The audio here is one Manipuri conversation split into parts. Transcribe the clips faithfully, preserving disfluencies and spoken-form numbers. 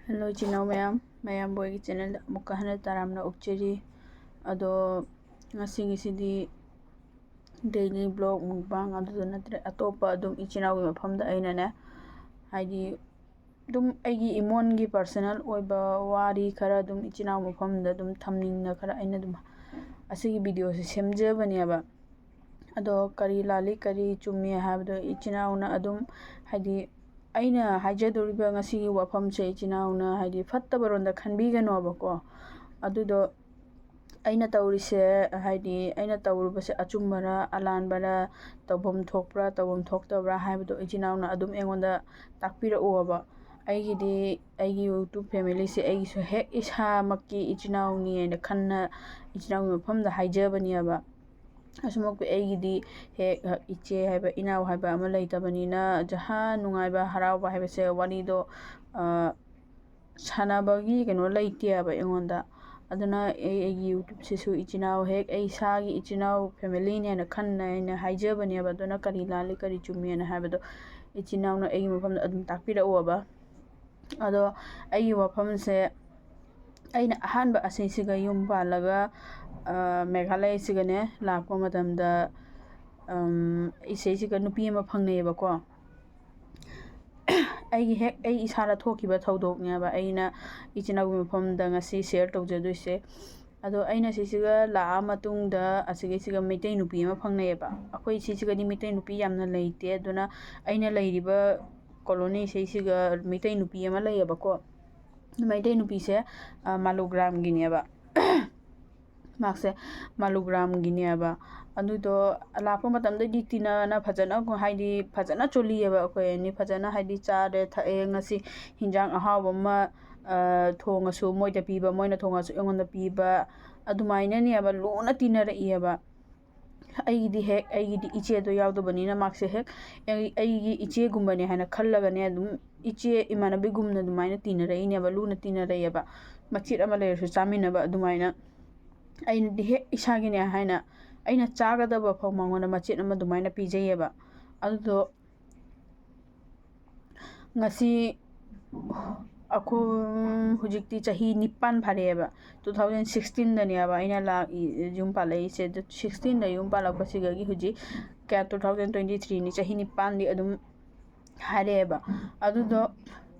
ꯍꯦꯜꯂꯣ ꯏꯆꯤꯟ ꯏꯅꯥꯎ ꯃꯌꯥꯝ, ꯃꯌꯥꯝꯕ ꯍꯣꯏꯒꯤ ꯆꯦꯅꯦꯜꯗ ꯑꯃꯨꯛꯀ ꯍꯟꯅ ꯇꯔꯥꯝꯅ ꯑꯣꯛꯆꯔꯤ꯫ ꯑꯗꯣ ꯉꯁꯤꯒꯤꯁꯤꯗꯤ ꯗꯦꯂꯤ ꯕ꯭ꯂꯣꯛ ꯃꯨꯛꯕꯥꯡ ꯑꯗꯨꯗ ꯅꯠꯇ꯭ꯔꯦ, ꯑꯇꯣꯞꯄ ꯑꯗꯨꯝ ꯏꯆꯤꯟ ꯏꯅꯥꯎꯒꯤ ꯃꯐꯝꯗ ꯑꯩꯅꯅꯦ, ꯍꯥꯏꯗꯤ ꯑꯗꯨꯝ ꯑꯩꯒꯤ ꯏꯃꯣꯟꯒꯤ ꯄꯔꯁꯅꯦꯜ ꯑꯣꯏꯕ ꯋꯥꯔꯤ ꯈꯔ ꯑꯗꯨꯝ ꯏꯆꯤꯟ ꯏꯅꯥꯎ ꯃꯐꯝꯗ ꯑꯗꯨꯝ ꯊꯝꯅꯤꯡꯅ ꯈꯔ ꯑꯩꯅ ꯑꯗꯨꯝ ꯑꯁꯤꯒꯤ ꯚꯤꯗꯤꯑꯣꯁꯦ ꯁꯦꯝꯖꯕꯅꯦꯕ꯫ ꯑꯗꯣ ꯀꯔꯤ ꯂꯥꯜꯂꯤ ꯀꯔꯤ ꯆꯨꯝꯃꯤ ꯍꯥꯏꯕꯗꯣ ꯏꯆꯤꯟ ꯏꯅꯥꯎꯅ ꯑꯗꯨꯝ, ꯍꯥꯏꯗꯤ ꯑꯩꯅ ꯍꯥꯏꯖꯗꯧꯔꯤꯕ ꯉꯁꯤꯒꯤ ꯋꯥꯐꯝꯁꯦ ꯏꯆꯤꯟ ꯏꯅꯥꯎꯅ ꯍꯥꯏꯗꯤ ꯐꯠꯇꯕꯔꯣꯝꯗ ꯈꯟꯕꯤꯒꯅꯣꯕꯀꯣ꯫ ꯑꯗꯨꯗꯣ ꯑꯩꯅ ꯇꯧꯔꯤꯁꯦ, ꯍꯥꯏꯗꯤ ꯑꯩꯅ ꯇꯧꯔꯨꯕꯁꯦ ꯑꯆꯨꯝꯕꯔ ꯑꯂꯥꯟꯕꯔ, ꯇꯧꯐꯝ ꯊꯣꯛꯄ꯭ꯔꯥ ꯇꯧꯐꯝ ꯊꯣꯛꯇꯕ꯭ꯔꯥ ꯍꯥꯏꯕꯗꯣ ꯏꯆꯤꯟ ꯏꯅꯥꯎꯅ ꯑꯗꯨꯝ ꯑꯩꯉꯣꯟꯗ ꯇꯥꯛꯄꯤꯔꯛꯑꯣꯕ꯫ ꯑꯩꯒꯤꯗꯤ ꯑꯩꯒꯤ ꯌꯨꯇ꯭ꯌꯨꯕ ꯐꯦꯃꯤꯂꯤꯁꯦ ꯑꯩꯒꯤꯁꯨ ꯍꯦꯛ ꯏꯁꯥꯃꯛꯀꯤ ꯏꯆꯤꯟ ꯏꯅꯥꯎꯅꯤ ꯍꯥꯏꯅ ꯈꯟꯅ ꯏꯆꯤꯟ ꯏꯅꯥꯎꯒꯤ ꯃꯐꯝꯗ ꯍꯥꯏꯖꯕꯅꯦꯕ꯫ ꯑꯁꯨꯃꯛꯄꯨ ꯑꯩꯒꯤꯗꯤ ꯍꯦꯛ ꯏꯆꯦ ꯍꯥꯏꯕ ꯏꯅꯥꯎ ꯍꯥꯏꯕ ꯑꯃ ꯂꯩꯇꯕꯅꯤꯅ ꯖꯍꯥ ꯅꯨꯡꯉꯥꯏꯕ ꯍꯔꯥꯎꯕ ꯍꯥꯏꯕꯁꯦ ꯋꯥꯔꯤꯗꯣ, ꯑ, ꯁꯥꯟꯅꯕꯒꯤ ꯀꯩꯅꯣ ꯂꯩꯇꯦꯕ ꯑꯩꯉꯣꯟꯗ꯫ ꯑꯗꯨꯅ ꯑꯩ ꯑꯩꯒꯤ ꯌꯨꯇ꯭ꯌꯨꯕꯁꯤꯁꯨ ꯏꯆꯤꯟ ꯏꯅꯥꯎ ꯍꯦꯛ ꯑꯩ ꯏꯁꯥꯒꯤ ꯏꯆꯤꯟ ꯏꯅꯥꯎ ꯐꯦꯃꯤꯂꯤꯅꯦꯅ ꯈꯟꯅ ꯑꯩꯅ ꯍꯥꯏꯖꯕꯅꯦꯕ꯫ ꯑꯗꯨꯅ ꯀꯔꯤ ꯂꯥꯜꯂꯤ ꯀꯔꯤ ꯆꯨꯝꯃꯦꯅ ꯍꯥꯏꯕꯗꯣ ꯏꯆꯤꯟ ꯏꯅꯥꯎꯅ ꯑꯩꯒꯤ ꯃꯐꯝꯗ ꯑꯗꯨꯝ ꯇꯥꯛꯄꯤꯔꯛꯑꯣꯕ꯫ ꯑꯗꯣ ꯑꯩꯒꯤ ꯋꯥꯐꯝꯁꯦ, ꯑꯩꯅ ꯑꯍꯥꯟꯕ ꯑꯁꯤꯁꯤꯒ ꯌꯨꯝ ꯄꯥꯜꯂꯒ, ꯑ, ꯃꯦꯘꯥꯂꯌꯥꯁꯤꯒꯅꯦ ꯂꯥꯛꯄ ꯃꯇꯝꯗ, ꯑꯝ, ꯏꯆꯦꯁꯤꯒ ꯅꯨꯄꯤ ꯑꯃ ꯐꯪꯅꯩꯌꯦꯕꯀꯣ꯫ ꯑꯩꯒꯤ ꯍꯦꯛ ꯑꯩ ꯏꯁꯥꯗ ꯊꯣꯛꯈꯤꯕ ꯊꯧꯗꯣꯛꯅꯦꯕ ꯑꯩꯅ ꯏꯆꯤꯟ ꯏꯅꯥꯎꯒꯤ ꯃꯐꯝꯗ ꯉꯁꯤ ꯁꯤꯌꯔ ꯇꯧꯖꯗꯣꯏꯁꯦ꯫ ꯑꯗꯣ ꯑꯩꯅ ꯁꯤꯁꯤꯒ ꯂꯥꯛꯑ ꯃꯇꯨꯡꯗ ꯑꯁꯤꯒꯤꯁꯤꯒ ꯃꯩꯇꯩ ꯅꯨꯄꯤ ꯑꯃ ꯐꯪꯅꯩꯌꯦꯕ꯫ ꯑꯩꯈꯣꯏ ꯁꯤꯁꯤꯒꯗꯤ ꯃꯩꯇꯩ ꯅꯨꯄꯤ ꯌꯥꯝꯅ ꯂꯩꯇꯦ꯫ ꯑꯗꯨꯅ ꯑꯩꯅ ꯂꯩꯔꯤꯕ ꯀꯣꯂꯣꯅꯤ ꯁꯤꯁꯤꯒ ꯃꯩꯇꯩ ꯅꯨꯄꯤ ꯑꯃ ꯂꯩꯌꯦꯕꯀꯣ꯫ ꯃꯩꯇꯩ ꯅꯨꯄꯤꯁꯦ, ꯑ, ꯃꯥꯂꯨꯒ꯭ꯔꯥꯝꯒꯤꯅꯦꯕ꯫ ꯃꯥꯁꯦ ꯃꯥꯂꯨꯒ꯭ꯔꯥꯝꯒꯤꯅꯦꯕ꯫ ꯑꯗꯨꯗꯣ ꯂꯥꯛꯄ ꯃꯇꯝꯗꯗꯤ ꯇꯤꯟꯅꯅ ꯐꯖꯅ, ꯍꯥꯏꯗꯤ ꯐꯖꯅ ꯆꯣꯜꯂꯤꯑꯕ ꯑꯩꯈꯣꯏ ꯑꯅꯤ꯫ ꯐꯖꯅ ꯍꯥꯏꯗꯤ ꯆꯥꯔꯦ ꯊꯛꯑꯦ, ꯉꯁꯤ ꯍꯤꯟꯖꯥꯡ ꯑꯍꯥꯎꯕ ꯑꯃ, ꯑ, ꯊꯣꯡꯉꯁꯨ ꯃꯣꯏꯗ ꯄꯤꯕ, ꯃꯣꯏꯅ ꯊꯣꯡꯉꯁꯨ ꯑꯩꯉꯣꯟꯗ ꯄꯤꯕ, ꯑꯗꯨꯃꯥꯏꯅꯅꯦꯕ ꯂꯨꯅ ꯇꯤꯟꯅꯔꯛꯏꯑꯕ꯫ ꯑꯩꯒꯤꯗꯤ ꯍꯦꯛ, ꯑꯩꯒꯤꯗꯤ ꯏꯆꯦꯗꯣ ꯌꯥꯎꯗꯕꯅꯤꯅ ꯃꯥꯁꯦ ꯍꯦꯛ ꯑꯩ-, ꯑꯩꯒꯤ ꯏꯆꯦꯒꯨꯝꯕꯅꯦ ꯍꯥꯏꯅ ꯈꯜꯂꯒꯅꯦ ꯑꯗꯨꯝ ꯏꯆꯦ ꯏꯃꯥꯟꯅꯕꯤꯒꯨꯝꯅ ꯑꯗꯨꯃꯥꯏꯅ ꯇꯤꯟꯅꯔꯛꯏꯅꯦꯕ, ꯂꯨꯅ ꯇꯤꯟꯅꯔꯛꯑꯦꯕ꯫ ꯃꯆꯦꯠ ꯑꯃ ꯂꯩꯔꯁꯨ ꯆꯥꯃꯤꯟꯅꯕ ꯑꯗꯨꯃꯥꯏꯅ꯫ ꯑꯩꯅꯗꯤ ꯍꯦꯛ ꯏꯁꯥꯒꯤꯅꯦ ꯍꯥꯏꯅ ꯑꯩꯅ ꯆꯥꯒꯗꯕ ꯐꯥꯎ ꯃꯉꯣꯟꯗ ꯃꯆꯦꯠ ꯑꯃ ꯑꯗꯨꯃꯥꯏꯅ ꯄꯤꯖꯩꯌꯦꯕ꯫ ꯑꯗꯨꯗꯣ ꯉꯁꯤ ꯑꯩꯈꯣꯏ ꯍꯧꯖꯤꯛꯇꯤ ꯆꯍꯤ ꯅꯤꯄꯥꯟ ꯐꯥꯔꯛꯑꯦꯕ꯫ Two thousand sixteenꯗꯅꯦꯕ ꯑꯩꯅ ꯂꯥꯛꯏ, ꯌꯨꯝ ꯄꯥꯜꯂꯛꯏꯁꯦ꯫ ꯑꯗꯨ sixteenꯗ ꯌꯨꯝ ꯄꯥꯜꯂꯛꯄꯁꯤꯗꯒꯤ ꯍꯧꯖꯤꯛ ꯀꯌꯥ, two thousand twenty threeꯅꯤ, ꯆꯍꯤ ꯅꯤꯄꯥꯟꯗꯤ ꯑꯗꯨꯝ ꯍꯥꯏꯔꯛꯑꯦꯕ꯫ ꯑꯗꯨꯗꯣ,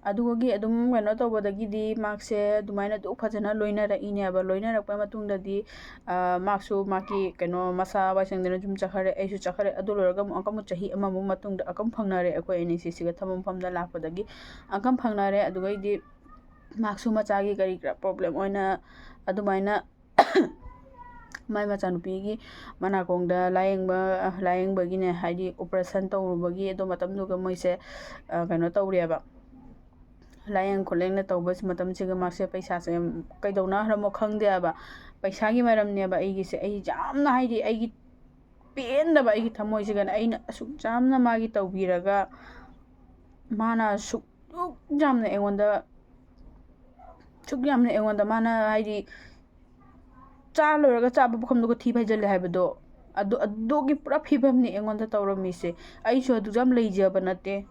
ꯑꯗꯨꯒꯤ ꯑꯗꯨꯝ ꯀꯩꯅꯣ ꯇꯧꯕꯗꯒꯤꯗꯤ ꯃꯍꯥꯛꯁꯦ ꯑꯗꯨꯃꯥꯏꯅ ꯑꯗꯨꯝ ꯐꯖꯅ ꯂꯣꯏꯅꯔꯛꯏꯅꯦꯕ꯫ ꯂꯣꯏꯅꯔꯛꯄ ꯃꯇꯨꯡꯗꯗꯤ, ꯑ, ꯃꯍꯥꯛꯁꯨ ꯃꯍꯥꯛꯀꯤ ꯀꯩꯅꯣ ꯃꯁꯥ ꯋꯥꯏ ꯁꯪꯗꯅ ꯌꯨꯝ ꯆꯠꯈ꯭ꯔꯦ, ꯑꯩꯁꯨ ꯆꯠꯈ꯭ꯔꯦ꯫ ꯑꯗꯨ ꯂꯣꯏꯔꯒ ꯑꯃꯨꯛ ꯑꯃꯨꯛ ꯆꯍꯤ ꯑꯃꯃꯨꯛ ꯃꯇꯨꯡꯗ ꯑꯃꯨꯛ ꯐꯪꯅꯔꯦ ꯑꯩꯈꯣꯏ ꯑꯅꯤꯁꯤ꯫ ꯁꯤꯒ ꯊꯕꯛ ꯃꯐꯝꯗ ꯂꯥꯛꯄꯗꯒꯤ ꯑꯃꯨꯛ ꯐꯪꯅꯔꯦ꯫ ꯑꯗꯨꯒꯩꯗꯤ ꯃꯍꯥꯛꯁꯨ ꯃꯆꯥꯒꯤ ꯀꯔꯤ ꯀꯔꯥ problem ꯑꯣꯏꯅ ꯑꯗꯨꯃꯥꯏꯅ ꯃꯥꯏ ꯃꯆꯥꯅꯨꯄꯤꯒꯤ ꯃꯅꯥꯀꯣꯡꯗ ꯂꯥꯏꯌꯦꯡꯕ, ꯂꯥꯏꯌꯦꯡꯕꯒꯤꯅꯦ, ꯍꯥꯏꯗꯤ operation ꯇꯧꯔꯨꯕꯒꯤ, ꯑꯗꯨ ꯃꯇꯝꯗꯨꯒ ꯃꯣꯏꯁꯦ, ꯑ, ꯀꯩꯅꯣ ꯇꯧꯔꯦꯕ꯫ ꯂꯥꯏꯌꯦꯡ ꯈꯣꯠꯂꯦꯡꯅ ꯇꯧꯕ ꯃꯇꯝꯁꯤꯒ ꯃꯥꯁꯦ ꯄꯩꯁꯥꯁꯦ ꯀꯩꯗꯧꯅꯈ꯭ꯔꯃꯣ ꯈꯪꯗꯦꯕ꯫ ꯄꯩꯁꯥꯒꯤ ꯃꯔꯝꯅꯦꯕ ꯑꯩꯒꯤꯁꯦ꯫ ꯑꯩ ꯌꯥꯝꯅ, ꯍꯥꯏꯗꯤ, ꯑꯩꯒꯤ ꯄꯦꯟꯗꯕ, ꯑꯩꯒꯤ ꯊꯃꯣꯏꯁꯤꯒꯅ ꯑꯩꯅ ꯑꯁꯨꯛ ꯌꯥꯝꯅ ꯃꯥꯒꯤ ꯇꯧꯕꯤꯔꯒ ꯃꯥꯅ ꯑꯁꯨꯛ ꯌꯥꯝꯅ ꯑꯩꯉꯣꯟꯗ, ꯑꯁꯨꯛ ꯌꯥꯝꯅ ꯑꯩꯉꯣꯟꯗ ꯃꯥꯅ, ꯍꯥꯏꯗꯤ, ꯆꯥ ꯂꯣꯏꯔꯒ ꯆꯥꯕ ꯄꯨꯈꯝꯗꯨꯒ ꯊꯤ ꯐꯥꯏꯖꯜꯂꯦ ꯍꯥꯏꯕꯗꯣ, ꯑꯗꯨ, ꯑꯗꯨꯒꯤ ꯄꯨꯔꯥ ꯐꯤꯕꯝꯅꯤ ꯑꯩꯉꯣꯟꯗ ꯇꯧꯔꯝꯃꯤꯁꯦ꯫ ꯑꯩꯁꯨ ꯑꯗꯨꯛ ꯌꯥꯝ ꯂꯩꯖꯕ ꯅꯠꯇꯦ꯫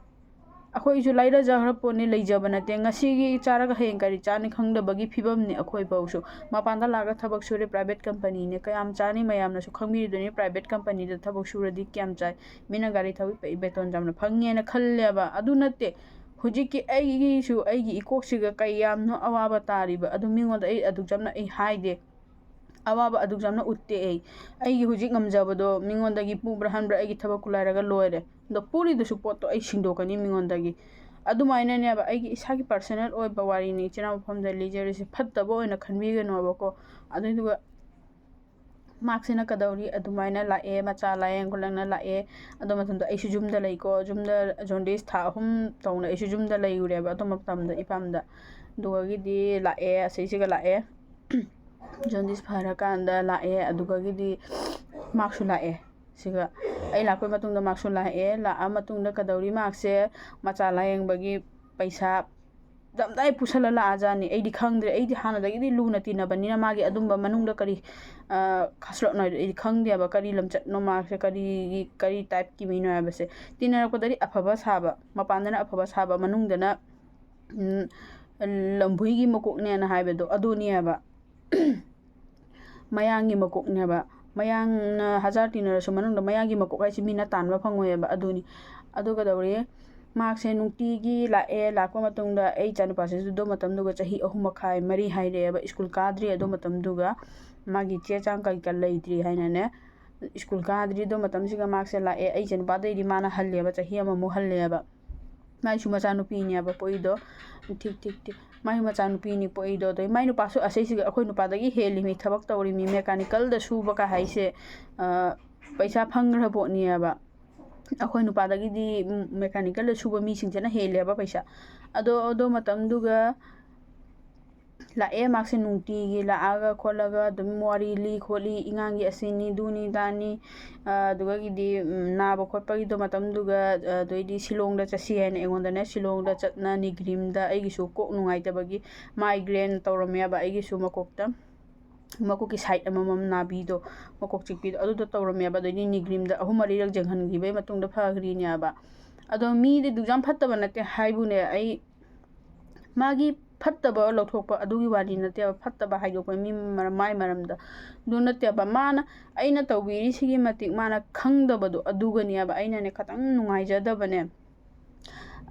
ꯑꯩꯈꯣꯏꯁꯨ ꯂꯥꯏꯔꯖꯈ꯭ꯔ ꯄꯣꯠꯅꯤ, ꯂꯩꯖꯕ ꯅꯠꯇꯦ꯫ ꯉꯁꯤꯒꯤ ꯆꯥꯔꯒ ꯍꯌꯦꯡ ꯀꯔꯤ ꯆꯥꯅꯤ ꯈꯪꯗꯕꯒꯤ ꯐꯤꯕꯝꯅꯤ ꯑꯩꯈꯣꯏ ꯐꯥꯎꯁꯨ꯫ ꯃꯄꯥꯟꯗ ꯂꯥꯛꯑꯒ ꯊꯕꯛ ꯁꯨꯔꯦ, private companyꯅꯦ, ꯀꯌꯥꯝ ꯆꯥꯅꯤ? ꯃꯌꯥꯝꯅꯁꯨ ꯈꯪꯕꯤꯔꯤꯗꯨꯅꯤ, private companyꯗ ꯊꯕꯛ ꯁꯨꯔꯗꯤ ꯀꯌꯥꯝ ꯆꯥꯏ, ꯃꯤꯅ ꯒꯥꯔꯤ ꯊꯧꯏ, ꯕꯦꯇꯣꯟ ꯌꯥꯝꯅ ꯐꯪꯉꯦꯅ ꯈꯜꯂꯦꯕ꯫ ꯑꯗꯨ ꯅꯠꯇꯦ꯫ ꯍꯧꯖꯤꯛꯀꯤ ꯑꯩꯒꯤꯁꯨ, ꯑꯩꯒꯤ ꯏꯀꯣꯛꯁꯤꯒ ꯀꯌꯥꯝꯅꯣ ꯑꯋꯥꯕ ꯇꯥꯔꯤꯕ, ꯑꯗꯨ ꯃꯤꯉꯣꯟꯗ ꯑꯩ ꯑꯗꯨꯛ ꯌꯥꯝꯅ ꯑꯩ ꯍꯥꯏꯗꯦ꯫ ꯑꯋꯥꯕ ꯑꯗꯨꯛ ꯌꯥꯝꯅ ꯎꯠꯇꯦ ꯑꯩ꯫ ꯑꯩꯒꯤ ꯍꯧꯖꯤꯛ ꯉꯝꯖꯕꯗꯣ ꯃꯤꯉꯣꯟꯗꯒꯤ ꯄꯨꯕ꯭ꯔꯥ ꯍꯟꯕ꯭ꯔꯥ ꯑꯩꯒꯤ ꯊꯕꯛ ꯈꯨꯂꯥꯏꯔꯒ ꯂꯣꯏꯔꯦ꯫ ꯑꯗꯣ ꯄꯨꯔꯤꯗꯨꯁꯨ ꯄꯣꯠꯇꯣ ꯑꯩ ꯁꯤꯡꯗꯣꯛꯀꯅꯤ ꯃꯤꯉꯣꯟꯗꯒꯤ꯫ ꯑꯗꯨꯃꯥꯏꯅꯅꯦꯕ, ꯑꯩꯒꯤ ꯏꯁꯥꯒꯤ personal ꯑꯣꯏꯕ ꯋꯥꯔꯤꯅꯤ ꯏꯆꯤꯟ ꯏꯅꯥꯎ ꯃꯐꯝꯗ ꯂꯤꯖꯔꯤꯁꯦ, ꯐꯠꯇꯕ ꯑꯣꯏꯅ ꯈꯟꯕꯤꯒꯅꯣꯕꯀꯣ꯫ ꯑꯗꯨꯗꯨꯒ ꯃꯍꯥꯛꯁꯤꯅ ꯀꯗꯧꯔꯤ, ꯑꯗꯨꯃꯥꯏꯅ ꯂꯥꯛꯑꯦ, ꯃꯆꯥ ꯂꯥꯏꯌꯦꯡ ꯈꯣꯠꯂꯦꯡꯅ ꯂꯥꯛꯑꯦ꯫ ꯑꯗꯨ ꯃꯇꯝꯗ ꯑꯩꯁꯨ ꯌꯨꯝꯗ ꯂꯩꯀꯣ, ꯌꯨꯝꯗ jaundice ꯊꯥ ꯑꯍꯨꯝ ꯇꯧꯅ ꯑꯩꯁꯨ ꯌꯨꯝꯗ ꯂꯩꯔꯨꯔꯦꯕ ꯑꯗꯨ ꯃꯇꯝꯗ ꯏꯄꯥꯝꯗ꯫ ꯑꯗꯨꯒꯒꯤꯗꯤ ꯂꯥꯛꯑꯦ, ꯑꯁꯤꯁꯤꯒ ꯂꯥꯛꯑꯦ꯫ Jaundice ꯐꯔꯀꯥꯟꯗ ꯂꯥꯛꯑꯦ꯫ ꯑꯗꯨꯒꯒꯤꯗꯤ ꯃꯍꯥꯛꯁꯨ ꯂꯥꯛꯑꯦ꯫ ꯁꯤꯒ ꯑꯩ ꯂꯥꯛꯄꯩ ꯃꯇꯨꯡꯗ ꯃꯍꯥꯛꯁꯨ ꯂꯥꯛꯑꯦ꯫ ꯂꯥꯛꯑ ꯃꯇꯨꯡꯗ ꯀꯗꯧꯔꯤ, ꯃꯍꯥꯛꯁꯦ ꯃꯆꯥ ꯂꯥꯏꯌꯦꯡꯕꯒꯤ ꯄꯩꯁꯥ ꯇꯞꯇꯥꯏ ꯄꯨꯁꯜꯂ ꯂꯥꯛꯑꯖꯥꯠꯅꯤ꯫ ꯑꯩꯗꯤ ꯈꯪꯗ꯭ꯔꯦ, ꯑꯩꯗꯤ ꯍꯥꯟꯅꯗꯒꯤꯗꯤ ꯂꯨꯅ ꯇꯤꯟꯅꯕꯅꯤꯅ ꯃꯥꯒꯤ ꯑꯗꯨꯝꯕ ꯃꯅꯨꯡꯗ ꯀꯔꯤ, ꯑ, ꯈꯥꯁꯂꯣꯠꯅꯣ ꯍꯥꯏꯗꯣ ꯑꯩꯗꯤ ꯈꯪꯗꯦꯕ꯫ ꯀꯔꯤ ꯂꯝꯆꯠꯅꯣ ꯃꯥꯁꯦ, ꯀꯔꯤ, ꯀꯔꯤ typeꯀꯤ ꯃꯤꯅꯣ ꯍꯥꯏꯕꯁꯦ꯫ ꯇꯤꯟꯅꯔꯛꯄꯗꯗꯤ ꯑꯐꯕ ꯁꯥꯕ, ꯃꯄꯥꯟꯗꯅ ꯑꯐꯕ ꯁꯥꯕ, ꯃꯅꯨꯡꯗꯅ, ꯎꯝ, ꯂꯝꯕꯨꯏꯒꯤ ꯃꯀꯣꯛꯅꯦꯅ ꯍꯥꯏꯕꯗꯣ ꯑꯗꯨꯅꯦꯕ꯫ ꯃꯌꯥꯡꯒꯤ ꯃꯀꯣꯛꯅꯦꯕ꯫ ꯃꯌꯥꯡꯅ ꯍꯖꯥꯔ ꯇꯤꯟꯅꯔꯁꯨ ꯃꯅꯨꯡꯗ ꯃꯌꯥꯡꯒꯤ ꯃꯀꯣꯛ ꯍꯥꯏꯁꯦ ꯃꯤꯅ ꯇꯥꯟꯕ ꯐꯪꯉꯣꯏꯕ꯫ ꯑꯗꯨꯅꯤ꯫ ꯑꯗꯨ ꯀꯩꯗꯧꯔꯦ? ꯃꯍꯥꯛꯁꯦ ꯅꯨꯡꯇꯤꯒꯤ ꯂꯥꯛꯑꯦ꯫ ꯂꯥꯛꯄ ꯃꯇꯨꯡꯗ ꯑꯩ ꯏꯆꯥꯅꯨꯄꯥꯁꯤꯁꯨ ꯑꯗꯨ ꯃꯇꯝꯗꯨꯒ ꯆꯍꯤ ꯑꯍꯨꯝ ꯃꯈꯥꯏ, ꯃꯔꯤ ꯍꯥꯏꯔꯛꯑꯦꯕ꯫ ꯁ꯭ꯀꯨꯜ ꯀꯥꯗ꯭ꯔꯤ ꯑꯗꯨ ꯃꯇꯝꯗꯨꯒ꯫ ꯃꯥꯒꯤ ꯆꯦ ꯆꯥꯡ ꯀꯔꯤ ꯀꯔꯤ ꯂꯩꯇ꯭ꯔꯤ ꯍꯥꯏꯅꯅꯦ꯫ ꯁ꯭ꯀꯨꯜ ꯀꯥꯗ꯭ꯔꯤ ꯑꯗꯨ ꯃꯇꯝꯁꯤꯒ ꯃꯍꯥꯛꯁꯦ ꯂꯥꯛꯑꯦ꯫ ꯑꯩ ꯏꯆꯥꯅꯨꯄꯥꯗꯩꯗꯤ ꯃꯥꯅ ꯍꯜꯂꯦꯕ, ꯆꯍꯤ ꯑꯃꯃꯨꯛ ꯍꯜꯂꯦꯕ꯫ ꯃꯥꯏꯁꯨ ꯃꯆꯥꯅꯨꯄꯤꯅꯦꯕ ꯄꯣꯛꯏꯗꯣ꯫ ꯊꯤꯛ, ꯊꯤꯛ, ꯊꯤꯛ꯫ ꯃꯥꯏ ꯃꯆꯥꯅꯨꯄꯤꯅꯤ ꯄꯣꯛꯏꯗꯣ꯫ ꯑꯗꯩ ꯃꯥꯏ ꯅꯨꯄꯥꯁꯨ ꯑꯁꯤꯁꯤꯒ ꯑꯩꯈꯣꯏ ꯅꯨꯄꯥꯗꯒꯤ ꯍꯦꯜꯂꯤꯃꯤ ꯊꯕꯛ ꯇꯧꯔꯤꯃꯤ꯫ ꯃꯦꯀꯥꯅꯤꯀꯦꯜꯗ ꯁꯨꯕꯒ ꯍꯥꯏꯁꯦ, ꯑ, ꯄꯩꯁꯥ ꯐꯪꯈ꯭ꯔ ꯄꯣꯠꯅꯦꯕ꯫ ꯑꯩꯈꯣꯏ ꯅꯨꯄꯥꯗꯒꯤꯗꯤ, ꯎꯝ, ꯃꯦꯀꯥꯅꯤꯀꯦꯜꯗ ꯁꯨꯕ ꯃꯤꯁꯤꯡꯁꯤꯅ ꯍꯦꯜꯂꯦꯕ ꯄꯩꯁꯥ꯫ ꯑꯗꯣ, ꯑꯗꯨ ꯃꯇꯝꯗꯨꯒ ꯂꯥꯛꯑꯦ꯫ ꯃꯍꯥꯛꯁꯦ ꯅꯨꯡꯇꯤꯒꯤ ꯂꯥꯛꯑꯒ ꯈꯣꯠꯂꯒ ꯑꯗꯨꯝ ꯋꯥꯔꯤ ꯂꯤ ꯈꯣꯠꯂꯤ, ꯏꯉꯥꯡꯒꯤ ꯑꯁꯤꯅꯤ, ꯗꯨꯅꯤ ꯗꯥꯅꯤ, ꯑ, ꯑꯗꯨꯒꯗꯤ, ꯎꯝ, ꯅꯥꯕ ꯈꯣꯠꯄꯒꯤꯗꯣ ꯃꯇꯝꯗꯨꯒ, ꯑ, ꯑꯗꯩꯗꯤ ꯁꯤꯂꯣꯡꯗ ꯆꯠꯁꯤ ꯍꯥꯏꯅ ꯑꯩꯉꯣꯟꯗꯅꯦ, ꯁꯤꯂꯣꯡꯗ ꯆꯠꯅ ꯅꯤꯒ꯭ꯔꯤꯝꯗ ꯑꯩꯒꯤꯁꯨ ꯀꯣꯛ ꯅꯨꯡꯉꯥꯏꯇꯕꯒꯤ, ꯃꯥꯏꯒ꯭ꯔꯦꯟ ꯇꯧꯔꯝꯃꯦꯕ ꯑꯩꯒꯤꯁꯨ ꯃꯀꯣꯛꯇ꯫ ꯃꯀꯣꯛꯀꯤ ꯁꯥꯏꯠ ꯑꯃꯃꯝ ꯅꯥꯕꯤꯗꯣ, ꯃꯀꯣꯛ ꯆꯤꯛꯄꯤꯗꯣ, ꯑꯗꯨꯗꯣ ꯇꯧꯔꯝꯃꯦꯕ꯫ ꯑꯗꯩꯗꯤ ꯅꯤꯒ꯭ꯔꯤꯝꯗ ꯑꯍꯨꯝ ꯃꯔꯤꯔꯛ ꯌꯦꯡꯍꯟꯈꯤꯕꯩ ꯃꯇꯨꯡꯗ ꯐꯈ꯭ꯔꯤꯅꯦꯕ꯫ ꯑꯗꯣ ꯃꯤꯗꯤ ꯑꯗꯨꯛ ꯌꯥꯝ ꯐꯠꯇꯕ ꯅꯠꯇꯦ ꯍꯥꯏꯕꯨꯅꯦ, ꯑꯩ ꯃꯥꯒꯤ ꯐꯠꯇꯕ ꯂꯧꯊꯣꯛꯄ ꯑꯗꯨꯒꯤ ꯋꯥꯔꯤ ꯅꯠꯇꯦꯕ, ꯐꯠꯇꯕ ꯍꯥꯏꯗꯣꯛꯄ ꯃꯤ ꯃꯔꯝ, ꯃꯥꯏ ꯃꯔꯝꯗ ꯑꯗꯨ ꯅꯠꯇꯦꯕ꯫ ꯃꯥꯅ, ꯑꯩꯅ ꯇꯧꯕꯤꯔꯤꯁꯤꯒꯤ ꯃꯇꯤꯛ ꯃꯥꯅ ꯈꯪꯗꯕꯗꯣ ꯑꯗꯨꯒꯅꯦꯕ ꯑꯩꯅꯅꯦ ꯈꯇꯪ ꯅꯨꯡꯉꯥꯏꯖꯗꯕꯅꯦ꯫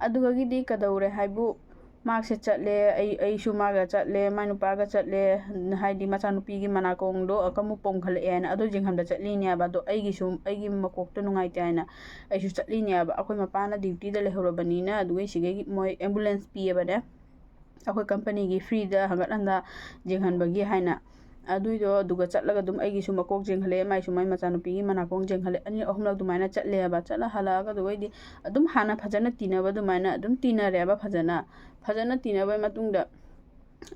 ꯑꯗꯨꯗꯒꯤꯗꯤ ꯀꯩꯗꯧꯔꯦ ꯍꯥꯏꯕꯨ, ꯃꯍꯥꯛꯁꯦ ꯆꯠꯂꯦ, ꯑꯩ, ꯑꯩꯁꯨ ꯃꯥꯒ ꯆꯠꯂꯦ, ꯃꯥꯏ ꯅꯨꯄꯥꯒ ꯆꯠꯂꯦ, ꯍꯥꯏꯗꯤ ꯃꯆꯥꯅꯨꯄꯤꯒꯤ ꯃꯅꯥꯀꯣꯡꯗꯣ ꯑꯃꯨꯛ ꯄꯣꯝꯈꯠꯂꯛꯑꯦꯅ ꯑꯗꯨ ꯌꯦꯡꯍꯟꯕ ꯆꯠꯂꯤꯅꯦꯕ꯫ ꯑꯗꯣ ꯑꯩꯒꯤꯁꯨ, ꯑꯩꯒꯤ ꯃꯀꯣꯛꯇꯣ ꯅꯨꯡꯉꯥꯏꯇꯦ ꯍꯥꯏꯅ ꯑꯩꯁꯨ ꯆꯠꯂꯤꯅꯦꯕ꯫ ꯑꯩꯈꯣꯏ ꯃꯄꯥꯅ ꯗ꯭ꯌꯨꯇꯤꯗ ꯂꯩꯍꯧꯔꯕꯅꯤꯅ, ꯑꯗꯨꯒ ꯁꯤꯒꯩ ꯃꯣꯏ ꯑꯦꯝꯕꯨꯂꯦꯟꯁ ꯄꯤꯌꯦꯕꯅꯦ, ꯑꯩꯈꯣꯏ ꯀꯝꯄꯅꯤꯒꯤ ꯐ꯭ꯔꯤꯗ ꯍꯪꯒꯠ ꯍꯟꯗ ꯌꯦꯡꯍꯟꯕꯒꯤ ꯍꯥꯏꯅ꯫ ꯑꯗꯨꯏꯗꯣ ꯑꯗꯨꯒ ꯆꯠꯂꯒ ꯑꯗꯨꯝ ꯑꯩꯒꯤꯁꯨ ꯃꯀꯣꯛ ꯌꯦꯡꯍꯜꯂꯦ, ꯃꯥꯏꯁꯨ ꯃꯥꯏ ꯃꯆꯥꯅꯨꯄꯤꯒꯤ ꯃꯅꯥꯀꯣꯡ ꯌꯦꯡꯍꯜꯂꯦ, ꯑꯅꯤꯔꯛ ꯑꯍꯨꯝꯂꯛ ꯑꯗꯨꯃꯥꯏꯅ ꯆꯠꯂꯦꯕ꯫ ꯆꯠꯂ ꯍꯜꯂꯛꯑꯒ ꯑꯗꯨꯒꯩꯗꯤ ꯑꯗꯨꯝ ꯍꯥꯟꯅ ꯐꯖꯅ ꯇꯤꯟꯅꯕ ꯑꯗꯨꯃꯥꯏꯅ ꯑꯗꯨꯝ ꯇꯤꯟꯅꯔꯦꯕ ꯐꯖꯅ꯫ ꯐꯖꯅ ꯇꯤꯟꯅꯕꯩ ꯃꯇꯨꯡꯗ,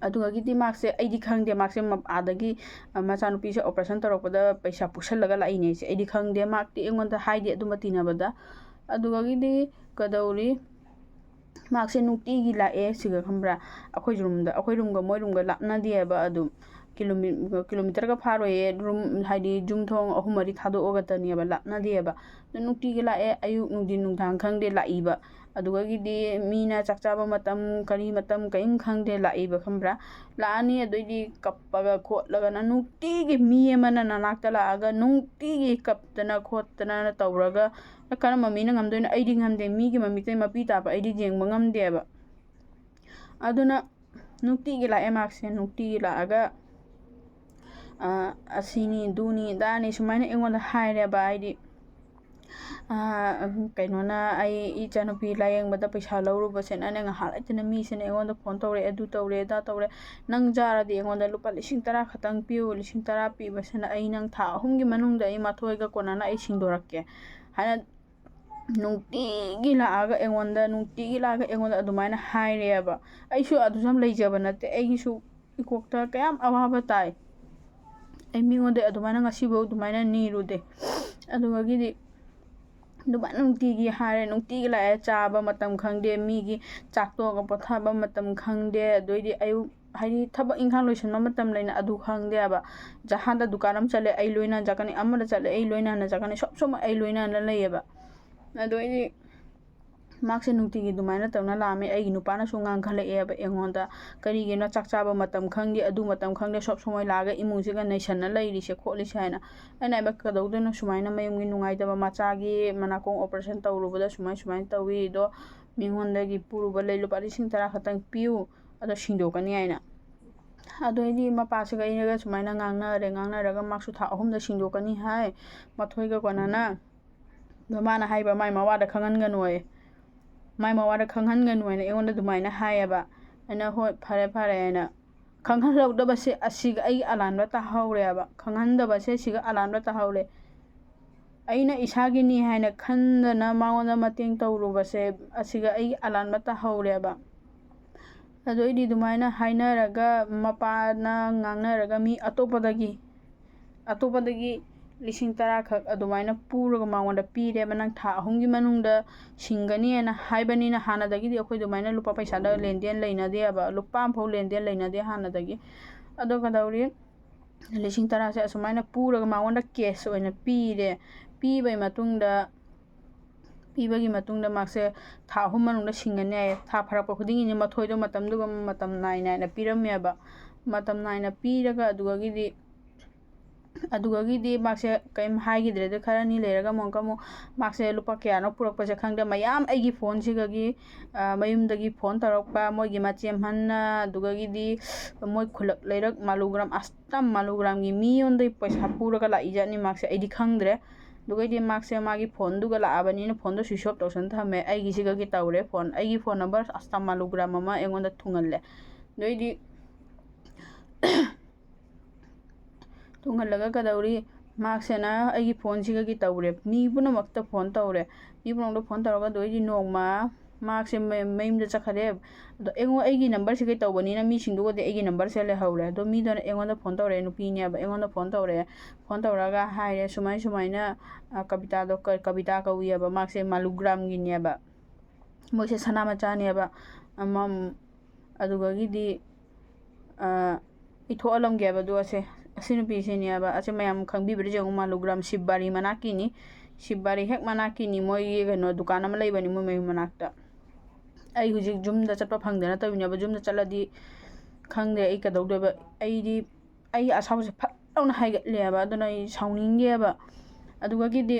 ꯑꯗꯨꯗꯒꯤꯗꯤ ꯃꯍꯥꯛꯁꯦ, ꯑꯩꯗꯤ ꯈꯪꯗꯦ, ꯃꯍꯥꯛꯁꯦ ꯃ-, ꯑꯥꯗꯒꯤ, ꯑ, ꯃꯆꯥꯅꯨꯄꯤꯁꯦ ꯑꯣꯄꯔꯦꯁꯟ ꯇꯧꯔꯛꯄꯗ ꯄꯩꯁꯥ ꯄꯨꯁꯜꯂꯒ ꯂꯥꯛꯏꯅꯦ ꯁꯦ ꯑꯩꯗꯤ ꯈꯪꯗꯦ꯫ ꯃꯍꯥꯛꯇꯤ ꯑꯩꯉꯣꯟꯗ ꯍꯥꯏꯗꯦ ꯑꯗꯨꯝꯕ ꯇꯤꯟꯅꯕꯗ꯫ ꯑꯗꯨꯗꯒꯤꯗꯤ ꯀꯩꯗꯧꯔꯤ? ꯃꯍꯥꯛꯁꯦ ꯅꯨꯡꯇꯤꯒꯤ ꯂꯥꯛꯑꯦ ꯁꯤꯒ, ꯈꯪꯕ꯭ꯔꯥ? ꯑꯩꯈꯣꯏ ꯔꯨꯝꯗ, ꯑꯩꯈꯣꯏ ꯔꯨꯝꯒ ꯃꯣꯏ ꯔꯨꯝꯒ ꯂꯥꯞꯅꯗꯦꯕ ꯑꯗꯨꯝ꯫ ꯀꯤꯂꯣꯃꯤ-, ꯀꯤꯂꯣꯃꯤꯇꯔꯒ ꯐꯥꯔꯣꯏꯌꯦ꯫ ꯔꯨꯝ, ꯍꯥꯏꯗꯤ ꯌꯨꯝꯊꯣꯡ ꯑꯍꯨꯝ ꯃꯔꯤ ꯊꯥꯗꯣꯛꯑꯒꯇꯅꯦꯕ, ꯂꯥꯞꯅꯗꯦꯕ꯫ ꯑꯗꯨ ꯅꯨꯡꯇꯤꯒꯤ ꯂꯥꯛꯑꯦ, ꯑꯌꯨꯛ, ꯅꯨꯡꯊꯤꯟ, ꯅꯨꯡꯗꯥꯡ ꯈꯪꯗꯦ ꯂꯥꯛꯏꯕ꯫ ꯑꯗꯨꯗꯒꯤꯗꯤ ꯃꯤꯅ ꯆꯥꯛ ꯆꯥꯕ ꯃꯇꯝ, ꯀꯔꯤ ꯃꯇꯝ, ꯀꯔꯤꯝ ꯈꯪꯗꯦ, ꯂꯥꯛꯏꯕ, ꯈꯪꯕ꯭ꯔꯥ? ꯂꯥꯛꯑꯅꯤ, ꯑꯗꯨꯑꯣꯏꯗꯤ ꯀꯞꯄꯒ ꯈꯣꯠꯂꯒꯅ ꯅꯨꯡꯇꯤꯒꯤ ꯃꯤ ꯑꯃꯅ ꯅꯅꯥꯛꯇ ꯂꯥꯛꯑꯒ ꯅꯨꯡꯇꯤꯒꯤ ꯀꯞꯇꯅ ꯈꯣꯠꯇꯅ ꯇꯧꯔꯒ ꯀꯔꯝꯕ ꯃꯤꯅ ꯉꯝꯗꯣꯏꯅꯣ? ꯑꯩꯗꯤ ꯉꯝꯗꯦ, ꯃꯤꯒꯤ ꯃꯃꯤꯠꯇꯩ ꯃꯄꯤ ꯇꯥꯕ ꯑꯩꯗꯤ ꯌꯦꯡꯕ ꯉꯝꯗꯦꯕ꯫ ꯑꯗꯨꯅ ꯅꯨꯡꯇꯤꯒꯤ ꯂꯥꯛꯑꯦ ꯃꯥꯁꯦ, ꯅꯨꯡꯇꯤꯒꯤ ꯂꯥꯛꯑꯒ "ꯑꯁꯤꯅꯤ, ꯑꯗꯨꯅꯤ, ꯑꯗꯥꯅꯤ" ꯁꯨꯃꯥꯏꯅ ꯑꯩꯉꯣꯟꯗ ꯍꯥꯏꯔꯦꯕ꯫ ꯍꯥꯏꯗꯤ, ꯀꯩꯅꯣꯅ, "ꯑꯩ ꯏꯆꯥꯅꯨꯄꯤ ꯂꯥꯏꯌꯦꯡꯕꯗ ꯄꯩꯁꯥ ꯂꯧꯔꯨꯕꯁꯦ, ꯅꯪꯅ ꯉꯥꯏꯍꯥꯛ ꯂꯩꯇꯅ ꯃꯤꯁꯤꯅ ꯑꯩꯉꯣꯟꯗ ꯐꯣꯟ ꯇꯧꯔꯛꯑꯦ, ꯑꯗꯨ ꯇꯧꯔꯦ, ꯑꯗꯥ ꯇꯧꯔꯦ, ꯅꯪ ꯌꯥꯔꯗꯤ ꯑꯩꯉꯣꯟꯗ ꯂꯨꯄꯥ ꯂꯤꯁꯤꯡ ꯇꯔꯥ ꯈꯛꯇꯪ ꯄꯤꯌꯨ, ꯂꯤꯁꯤꯡ ꯇꯔꯥ ꯄꯤꯕꯁꯤꯅ ꯑꯩ ꯅꯪ ꯊꯥ ꯑꯍꯨꯝꯒꯤ ꯃꯅꯨꯡꯗ ꯑꯩ ꯃꯊꯣꯏꯒ ꯀꯣꯟꯅꯅ ꯑꯩ ꯁꯤꯡꯗꯣꯔꯛꯀꯦ" ꯍꯥꯏꯅ ꯅꯨꯡꯇꯤꯒꯤ ꯂꯥꯛꯑꯒ ꯑꯩꯉꯣꯟꯗ, ꯅꯨꯡꯇꯤꯒꯤ ꯂꯥꯛꯑꯒ ꯑꯩꯉꯣꯟꯗ ꯑꯗꯨꯃꯥꯏꯅ ꯍꯥꯏꯔꯦꯕ꯫ ꯑꯩꯁꯨ ꯑꯗꯨꯁꯨ ꯌꯥꯝ ꯂꯩꯖꯕ ꯅꯠꯇꯦ, ꯑꯩꯒꯤꯁꯨ ꯏꯀꯣꯛꯇ ꯀꯌꯥꯝ ꯑꯋꯥꯕ ꯇꯥꯏ꯫ ꯑꯩ ꯃꯤꯉꯣꯟꯗ ꯑꯗꯨꯃꯥꯏꯅ ꯉꯁꯤꯐꯥꯎ ꯑꯗꯨꯃꯥꯏꯅ ꯅꯤꯔꯨꯗꯦ꯫ ꯑꯗꯨꯗꯒꯤꯗꯤ ꯑꯗꯨꯃꯥꯏꯅ ꯅꯨꯡꯇꯤꯒꯤ ꯍꯥꯏꯔꯦ, ꯅꯨꯡꯇꯤꯒꯤ ꯂꯥꯛꯑꯦ, ꯆꯥꯕ ꯃꯇꯝ ꯈꯪꯗꯦ, ꯃꯤꯒꯤ ꯆꯥꯛ ꯇꯣꯛꯑꯒ ꯄꯣꯊꯥꯕ ꯃꯇꯝ ꯈꯪꯗꯦ꯫ ꯑꯗꯨꯑꯣꯏꯗꯤ ꯑꯌꯨꯛ, ꯍꯥꯏꯗꯤ, ꯊꯕꯛ ꯏꯪꯈꯥꯡ ꯂꯣꯏꯁꯤꯟꯕ ꯃꯇꯝ ꯂꯩꯅ, ꯑꯗꯨ ꯈꯪꯗꯦ ꯍꯥꯏꯕ꯫ ꯖꯍꯥꯟꯗ ꯗꯨꯀꯥꯟ ꯑꯃ ꯆꯠꯂꯦ, ꯑꯩ ꯂꯣꯏꯅ ꯆꯠꯀꯅꯤ, ꯑꯃꯗ ꯆꯠꯂꯦ, ꯑꯩ ꯂꯣꯏꯅꯅ ꯆꯠꯀꯅꯤ, ꯁꯣꯞ ꯁꯣꯞ ꯑꯩ ꯂꯣꯏꯅꯅ ꯂꯩꯌꯦꯕ꯫ ꯑꯗꯨꯑꯣꯏꯗꯤ ꯃꯥꯁꯦ ꯅꯨꯡꯇꯤꯒꯤ ꯑꯗꯨꯃꯥꯏꯅ ꯇꯧꯅ ꯂꯥꯛꯑꯝꯃꯦ꯫ ꯑꯩꯒꯤ ꯅꯨꯄꯥꯅꯁꯨ ꯉꯥꯡꯈꯠꯂꯛꯑꯦꯕ ꯑꯩꯉꯣꯟꯗ, "ꯀꯔꯤꯒꯤꯅꯣ ꯆꯥꯛ ꯆꯥꯕ ꯃꯇꯝ ꯈꯪꯗꯦ, ꯑꯗꯨ ꯃꯇꯝ ꯈꯪꯗꯦ, ꯁꯣꯞ ꯁꯣꯞ ꯂꯥꯛꯑꯒ ꯏꯃꯨꯡꯁꯤꯒ ꯅꯩꯁꯟꯅ ꯂꯩꯔꯤꯁꯦ ꯈꯣꯠꯂꯤꯁꯦ?" ꯍꯥꯏꯅ꯫ ꯑꯩꯅ ꯍꯥꯏꯕ, "ꯀꯩꯗꯧꯗꯣꯏꯅꯣ ꯁꯨꯃꯥꯏꯅ ꯃꯌꯨꯝꯒꯤ ꯅꯨꯡꯉꯥꯏꯇꯕ, ꯃꯆꯥꯒꯤ ꯃꯅꯥꯀꯣꯡ operation ꯇꯧꯔꯨꯕꯗ ꯁꯨꯃꯥꯏ ꯁꯨꯃꯥꯏꯅ ꯇꯧꯋꯤ, ꯑꯗꯣ ꯃꯤꯉꯣꯟꯗꯒꯤ ꯄꯨꯔꯨꯕ ꯂꯩ, ꯂꯨꯄꯥ ꯂꯤꯁꯤꯡ ꯇꯔꯥ ꯈꯛꯇꯪ ꯄꯤꯌꯨ, ꯑꯗꯣ ꯁꯤꯡꯗꯣꯛꯀꯅꯤ" ꯍꯥꯏꯅ꯫ ꯑꯗꯨꯑꯣꯏꯗꯤ ꯃꯄꯥꯁꯤꯒ ꯑꯩꯒ ꯁꯨꯃꯥꯏꯅ ꯉꯥꯡꯅꯔꯦ, ꯉꯥꯡꯅꯔꯒ ꯃꯥꯁꯨ ꯊꯥ ꯑꯍꯨꯝꯗ ꯁꯤꯡꯗꯣꯛꯀꯅꯤ ꯍꯥꯏ, ꯃꯊꯣꯏꯒ ꯀꯣꯟꯅꯅ꯫ ꯑꯗꯣ ꯃꯥꯅ ꯍꯥꯏꯕ, "ꯃꯥꯏ ꯃꯋꯥꯗ ꯈꯪꯍꯟꯒꯅꯨ" ꯍꯥꯏꯌꯦ꯫ "ꯃꯥꯏ ꯃꯋꯥꯗ ꯈꯪꯍꯟꯒꯅꯨ" ꯍꯥꯏꯅ ꯑꯩꯉꯣꯟꯗ ꯑꯗꯨꯃꯥꯏꯅ ꯍꯥꯏꯌꯦꯕ꯫ ꯑꯩꯅ, "ꯍꯣꯏ, ꯐꯔꯦ, ꯐꯔꯦ" ꯍꯥꯏꯅ꯫ ꯈꯪꯍꯜꯍꯧꯗꯕꯁꯦ ꯑꯁꯤꯒ ꯑꯩꯒꯤ ꯑꯂꯥꯟꯕ ꯇꯥꯍꯧꯔꯦꯕ꯫ ꯈꯪꯍꯟꯗꯕꯁꯦ ꯁꯤꯒ ꯑꯂꯥꯟꯕ ꯇꯥꯍꯧꯔꯦ꯫ ꯑꯩꯅ ꯏꯁꯥꯒꯤꯅꯤ ꯍꯥꯏꯅ ꯈꯟꯗꯅ ꯃꯉꯣꯟꯗ ꯃꯇꯦꯡ ꯇꯧꯔꯨꯕꯁꯦ ꯑꯁꯤꯒ ꯑꯩꯒꯤ ꯑꯂꯥꯟꯕ ꯇꯥꯍꯧꯔꯦꯕ꯫ ꯑꯗꯨ ꯑꯩꯗꯤ ꯑꯗꯨꯃꯥꯏꯅ ꯍꯥꯏꯅꯔꯒ, ꯃꯄꯥꯅ ꯉꯥꯡꯅꯔꯒ ꯃꯤ ꯑꯇꯣꯞꯄꯗꯒꯤ, ꯑꯇꯣꯞꯄꯗꯒꯤ ꯂꯤꯁꯤꯡ ꯇꯔꯥ ꯈꯛ ꯑꯗꯨꯃꯥꯏꯅ ꯄꯨꯔꯒ ꯃꯉꯣꯟꯗ ꯄꯤꯔꯦꯕ꯫ "ꯅꯪ ꯊꯥ ꯑꯍꯨꯝꯒꯤ ꯃꯅꯨꯡꯗ ꯁꯤꯡꯒꯅꯤ" ꯍꯥꯏꯅ ꯍꯥꯏꯕꯅꯤꯅ, ꯍꯥꯟꯅꯗꯒꯤꯗꯤ ꯑꯩꯈꯣꯏ ꯑꯗꯨꯃꯥꯏꯅ ꯂꯨꯄꯥ ꯄꯩꯁꯥꯗ ꯂꯦꯟꯗꯦꯟ ꯂꯩꯅꯗꯦꯕ, ꯂꯨꯄꯥ ꯑꯃꯐꯥꯎ ꯂꯦꯟꯗꯦꯟ ꯂꯩꯅꯗꯦ ꯍꯥꯟꯅꯗꯒꯤ꯫ ꯑꯗꯣ ꯀꯩꯗꯧꯔꯤ, ꯂꯤꯁꯤꯡ ꯇꯔꯥꯁꯦ ꯑꯁꯨꯃꯥꯏꯅ ꯄꯨꯔꯒ ꯃꯉꯣꯟꯗ cash ꯑꯣꯏꯅ ꯄꯤꯔꯦ꯫ ꯄꯤꯕꯩ ꯃꯇꯨꯡꯗ, ꯄꯤꯕꯒꯤ ꯃꯇꯨꯡꯗ ꯃꯍꯥꯛꯁꯦ ꯊꯥ ꯑꯍꯨꯝ ꯃꯅꯨꯡꯗ ꯁꯤꯡꯒꯅꯤ ꯍꯥꯏꯌꯦ꯫ ꯊꯥ ꯐꯥꯔꯛꯄ ꯈꯨꯗꯤꯡꯒꯤꯅꯤ ꯃꯊꯣꯏꯗꯣ ꯃꯇꯝꯗꯨꯒ ꯃꯇꯝ ꯅꯥꯏ ꯅꯥꯏꯅ ꯄꯤꯔꯝꯃꯦꯕ꯫ ꯃꯇꯝ ꯅꯥꯏꯅ ꯄꯤꯔꯒ ꯑꯗꯨꯗꯒꯤꯗꯤ, ꯑꯗꯨꯗꯒꯤꯗꯤ ꯃꯍꯥꯛꯁꯦ ꯀꯔꯤꯝ ꯍꯥꯏꯈꯤꯗ꯭ꯔꯦ꯫ ꯑꯗꯨ ꯈꯔꯅꯤ ꯂꯩꯔꯒ ꯑꯃꯨꯛꯀ ꯑꯃꯨꯛ ꯃꯍꯥꯛꯁꯦ ꯂꯨꯄꯥ ꯀꯌꯥꯅꯣ ꯄꯨꯔꯛꯄꯁꯦ ꯈꯪꯗꯦ, ꯃꯌꯥꯝ ꯑꯩꯒꯤ ꯐꯣꯟꯁꯤꯗꯒꯤ, ꯑ, ꯃꯌꯨꯝꯗꯒꯤ ꯐꯣꯟ ꯇꯧꯔꯛꯄ, ꯃꯣꯏꯒꯤ ꯃꯆꯦ ꯑꯍꯟꯅ, ꯑꯗꯨꯗꯒꯤꯗꯤ ꯃꯣꯏ ꯈꯨꯜꯂꯛ ꯂꯩꯔꯛ ꯃꯥꯂꯨꯒ꯭ꯔꯥꯝ, ꯑꯁꯇꯝ ꯃꯥꯂꯨꯒ꯭ꯔꯥꯝꯒꯤ ꯃꯤꯉꯣꯟꯗꯒꯤ ꯄꯩꯁꯥ ꯄꯨꯔꯒ ꯂꯥꯛꯏꯖꯥꯠꯅꯤ ꯃꯍꯥꯛꯁꯦ꯫ ꯑꯩꯗꯤ ꯈꯪꯗ꯭ꯔꯦ꯫ ꯑꯗꯨꯒꯩꯗꯤ ꯃꯍꯥꯛꯁꯦ ꯃꯥꯒꯤ ꯐꯣꯟꯗꯨꯒ ꯂꯥꯛꯑꯕꯅꯤꯅ ꯐꯣꯟꯗꯣ switch off ꯇꯧꯁꯟ ꯊꯝꯃꯦ꯫ ꯑꯩꯒꯤꯁꯤꯒꯒꯤ ꯇꯧꯔꯦ ꯐꯣꯟ꯫ ꯑꯩꯒꯤ ꯐꯣꯟ ꯅꯝꯕꯔ ꯑꯁꯇꯝ ꯃꯥꯂꯨꯒ꯭ꯔꯥꯝ ꯑꯃ ꯑꯩꯉꯣꯟꯗ ꯊꯨꯡꯍꯜꯂꯦ꯫ ꯑꯗꯩꯗꯤ ꯊꯨꯡꯍꯜꯂꯒ ꯀꯩꯗꯧꯔꯤ? ꯃꯍꯥꯛꯁꯤꯅ ꯑꯩꯒꯤ ꯐꯣꯟꯁꯤꯒꯒꯤ ꯇꯧꯔꯦ꯫ ꯃꯤ ꯄꯨꯝꯅꯃꯛꯇ ꯐꯣꯟ ꯇꯧꯔꯦ꯫ ꯃꯤ ꯄꯨꯝꯅꯃꯛꯇ ꯐꯣꯟ ꯇꯧꯔꯒ ꯑꯗꯨꯗꯩꯗꯤ ꯅꯣꯡꯃ ꯃꯍꯥꯛꯁꯦ ꯃ-, ꯃꯌꯨꯝꯗ ꯆꯠꯈꯔꯦ꯫ ꯑꯗꯣ ꯑꯩꯉꯣꯟ-, ꯑꯩꯒꯤ ꯅꯝꯕꯔꯁꯤꯒꯩ ꯇꯧꯕꯅꯤꯅ ꯃꯤꯁꯤꯡꯗꯨꯒꯗꯤ ꯑꯩꯒꯤ ꯅꯝꯕꯔꯁꯦ ꯂꯩꯍꯧꯔꯦ꯫ ꯑꯗꯣ ꯃꯤꯗꯨꯅ ꯑꯩꯉꯣꯟꯗ ꯐꯣꯟ ꯇꯧꯔꯛꯑꯦ, ꯅꯨꯄꯤꯅꯦꯕ꯫ ꯑꯩꯉꯣꯟꯗ ꯐꯣꯟ ꯇꯧꯔꯛꯑꯦ꯫ ꯐꯣꯟ ꯇꯧꯔꯒ ꯍꯥꯏꯔꯦ, ꯁꯨꯃꯥꯏ ꯁꯨꯃꯥꯏꯅ, ꯑ, ꯀꯕꯤꯇꯥꯗꯣ, ꯀ-, ꯀꯕꯤꯇꯥ ꯀꯧꯏꯑꯕ, ꯃꯍꯥꯛꯁꯦ ꯃꯥꯂꯨꯒ꯭ꯔꯥꯝꯒꯤꯅꯦꯕ꯫ ꯃꯣꯏꯁꯦ ꯁꯅꯥ ꯃꯆꯥꯅꯦꯕ꯫ ꯑꯃ, ꯑꯗꯨꯗꯒꯤꯗꯤ, ꯑ, ꯏꯊꯣꯛꯍꯜꯂꯝꯒꯦꯕ ꯑꯗꯣ ꯑꯁꯦ, ꯑꯁꯤ ꯅꯨꯄꯤꯁꯤꯅꯦꯕ꯫ ꯑꯁꯤ ꯃꯌꯥꯝ ꯈꯪꯕꯤꯕ꯭ꯔꯥ ꯌꯦꯡꯉꯨ, ꯃꯥꯂꯨꯒ꯭ꯔꯥꯝ ꯁꯤꯕ ꯕꯥꯔꯤ ꯃꯅꯥꯛꯀꯤꯅꯤ꯫ ꯁꯤꯕ ꯕꯥꯔꯤ ꯍꯦꯛ ꯃꯅꯥꯛꯀꯤꯅꯤ꯫ ꯃꯣꯏꯒꯤ ꯀꯩꯅꯣ ꯗꯨꯀꯥꯟ ꯑꯃ ꯂꯩꯕꯅꯤ ꯃꯣꯏ ꯃꯌꯨꯝ ꯃꯅꯥꯛꯇ꯫ ꯑꯩ ꯍꯧꯖꯤꯛ ꯌꯨꯝꯗ ꯆꯠꯄ ꯐꯪꯗꯅ ꯇꯧꯔꯤꯅꯦꯕ꯫ ꯌꯨꯝꯗ ꯆꯠꯂꯗꯤ ꯈꯪꯗꯦ ꯑꯩ ꯀꯩꯗꯧꯗꯣꯏꯕ꯫ ꯑꯩꯗꯤ, ꯑꯩ ꯑꯁꯥꯎꯕꯁꯦ ꯐꯠ ꯂꯥꯎꯅ ꯍꯥꯏꯒꯠꯂꯦꯕ꯫ ꯑꯗꯨꯅ ꯑꯩ ꯁꯥꯎꯅꯤꯡꯉꯦꯕ꯫ ꯑꯗꯨꯗꯒꯤꯗꯤ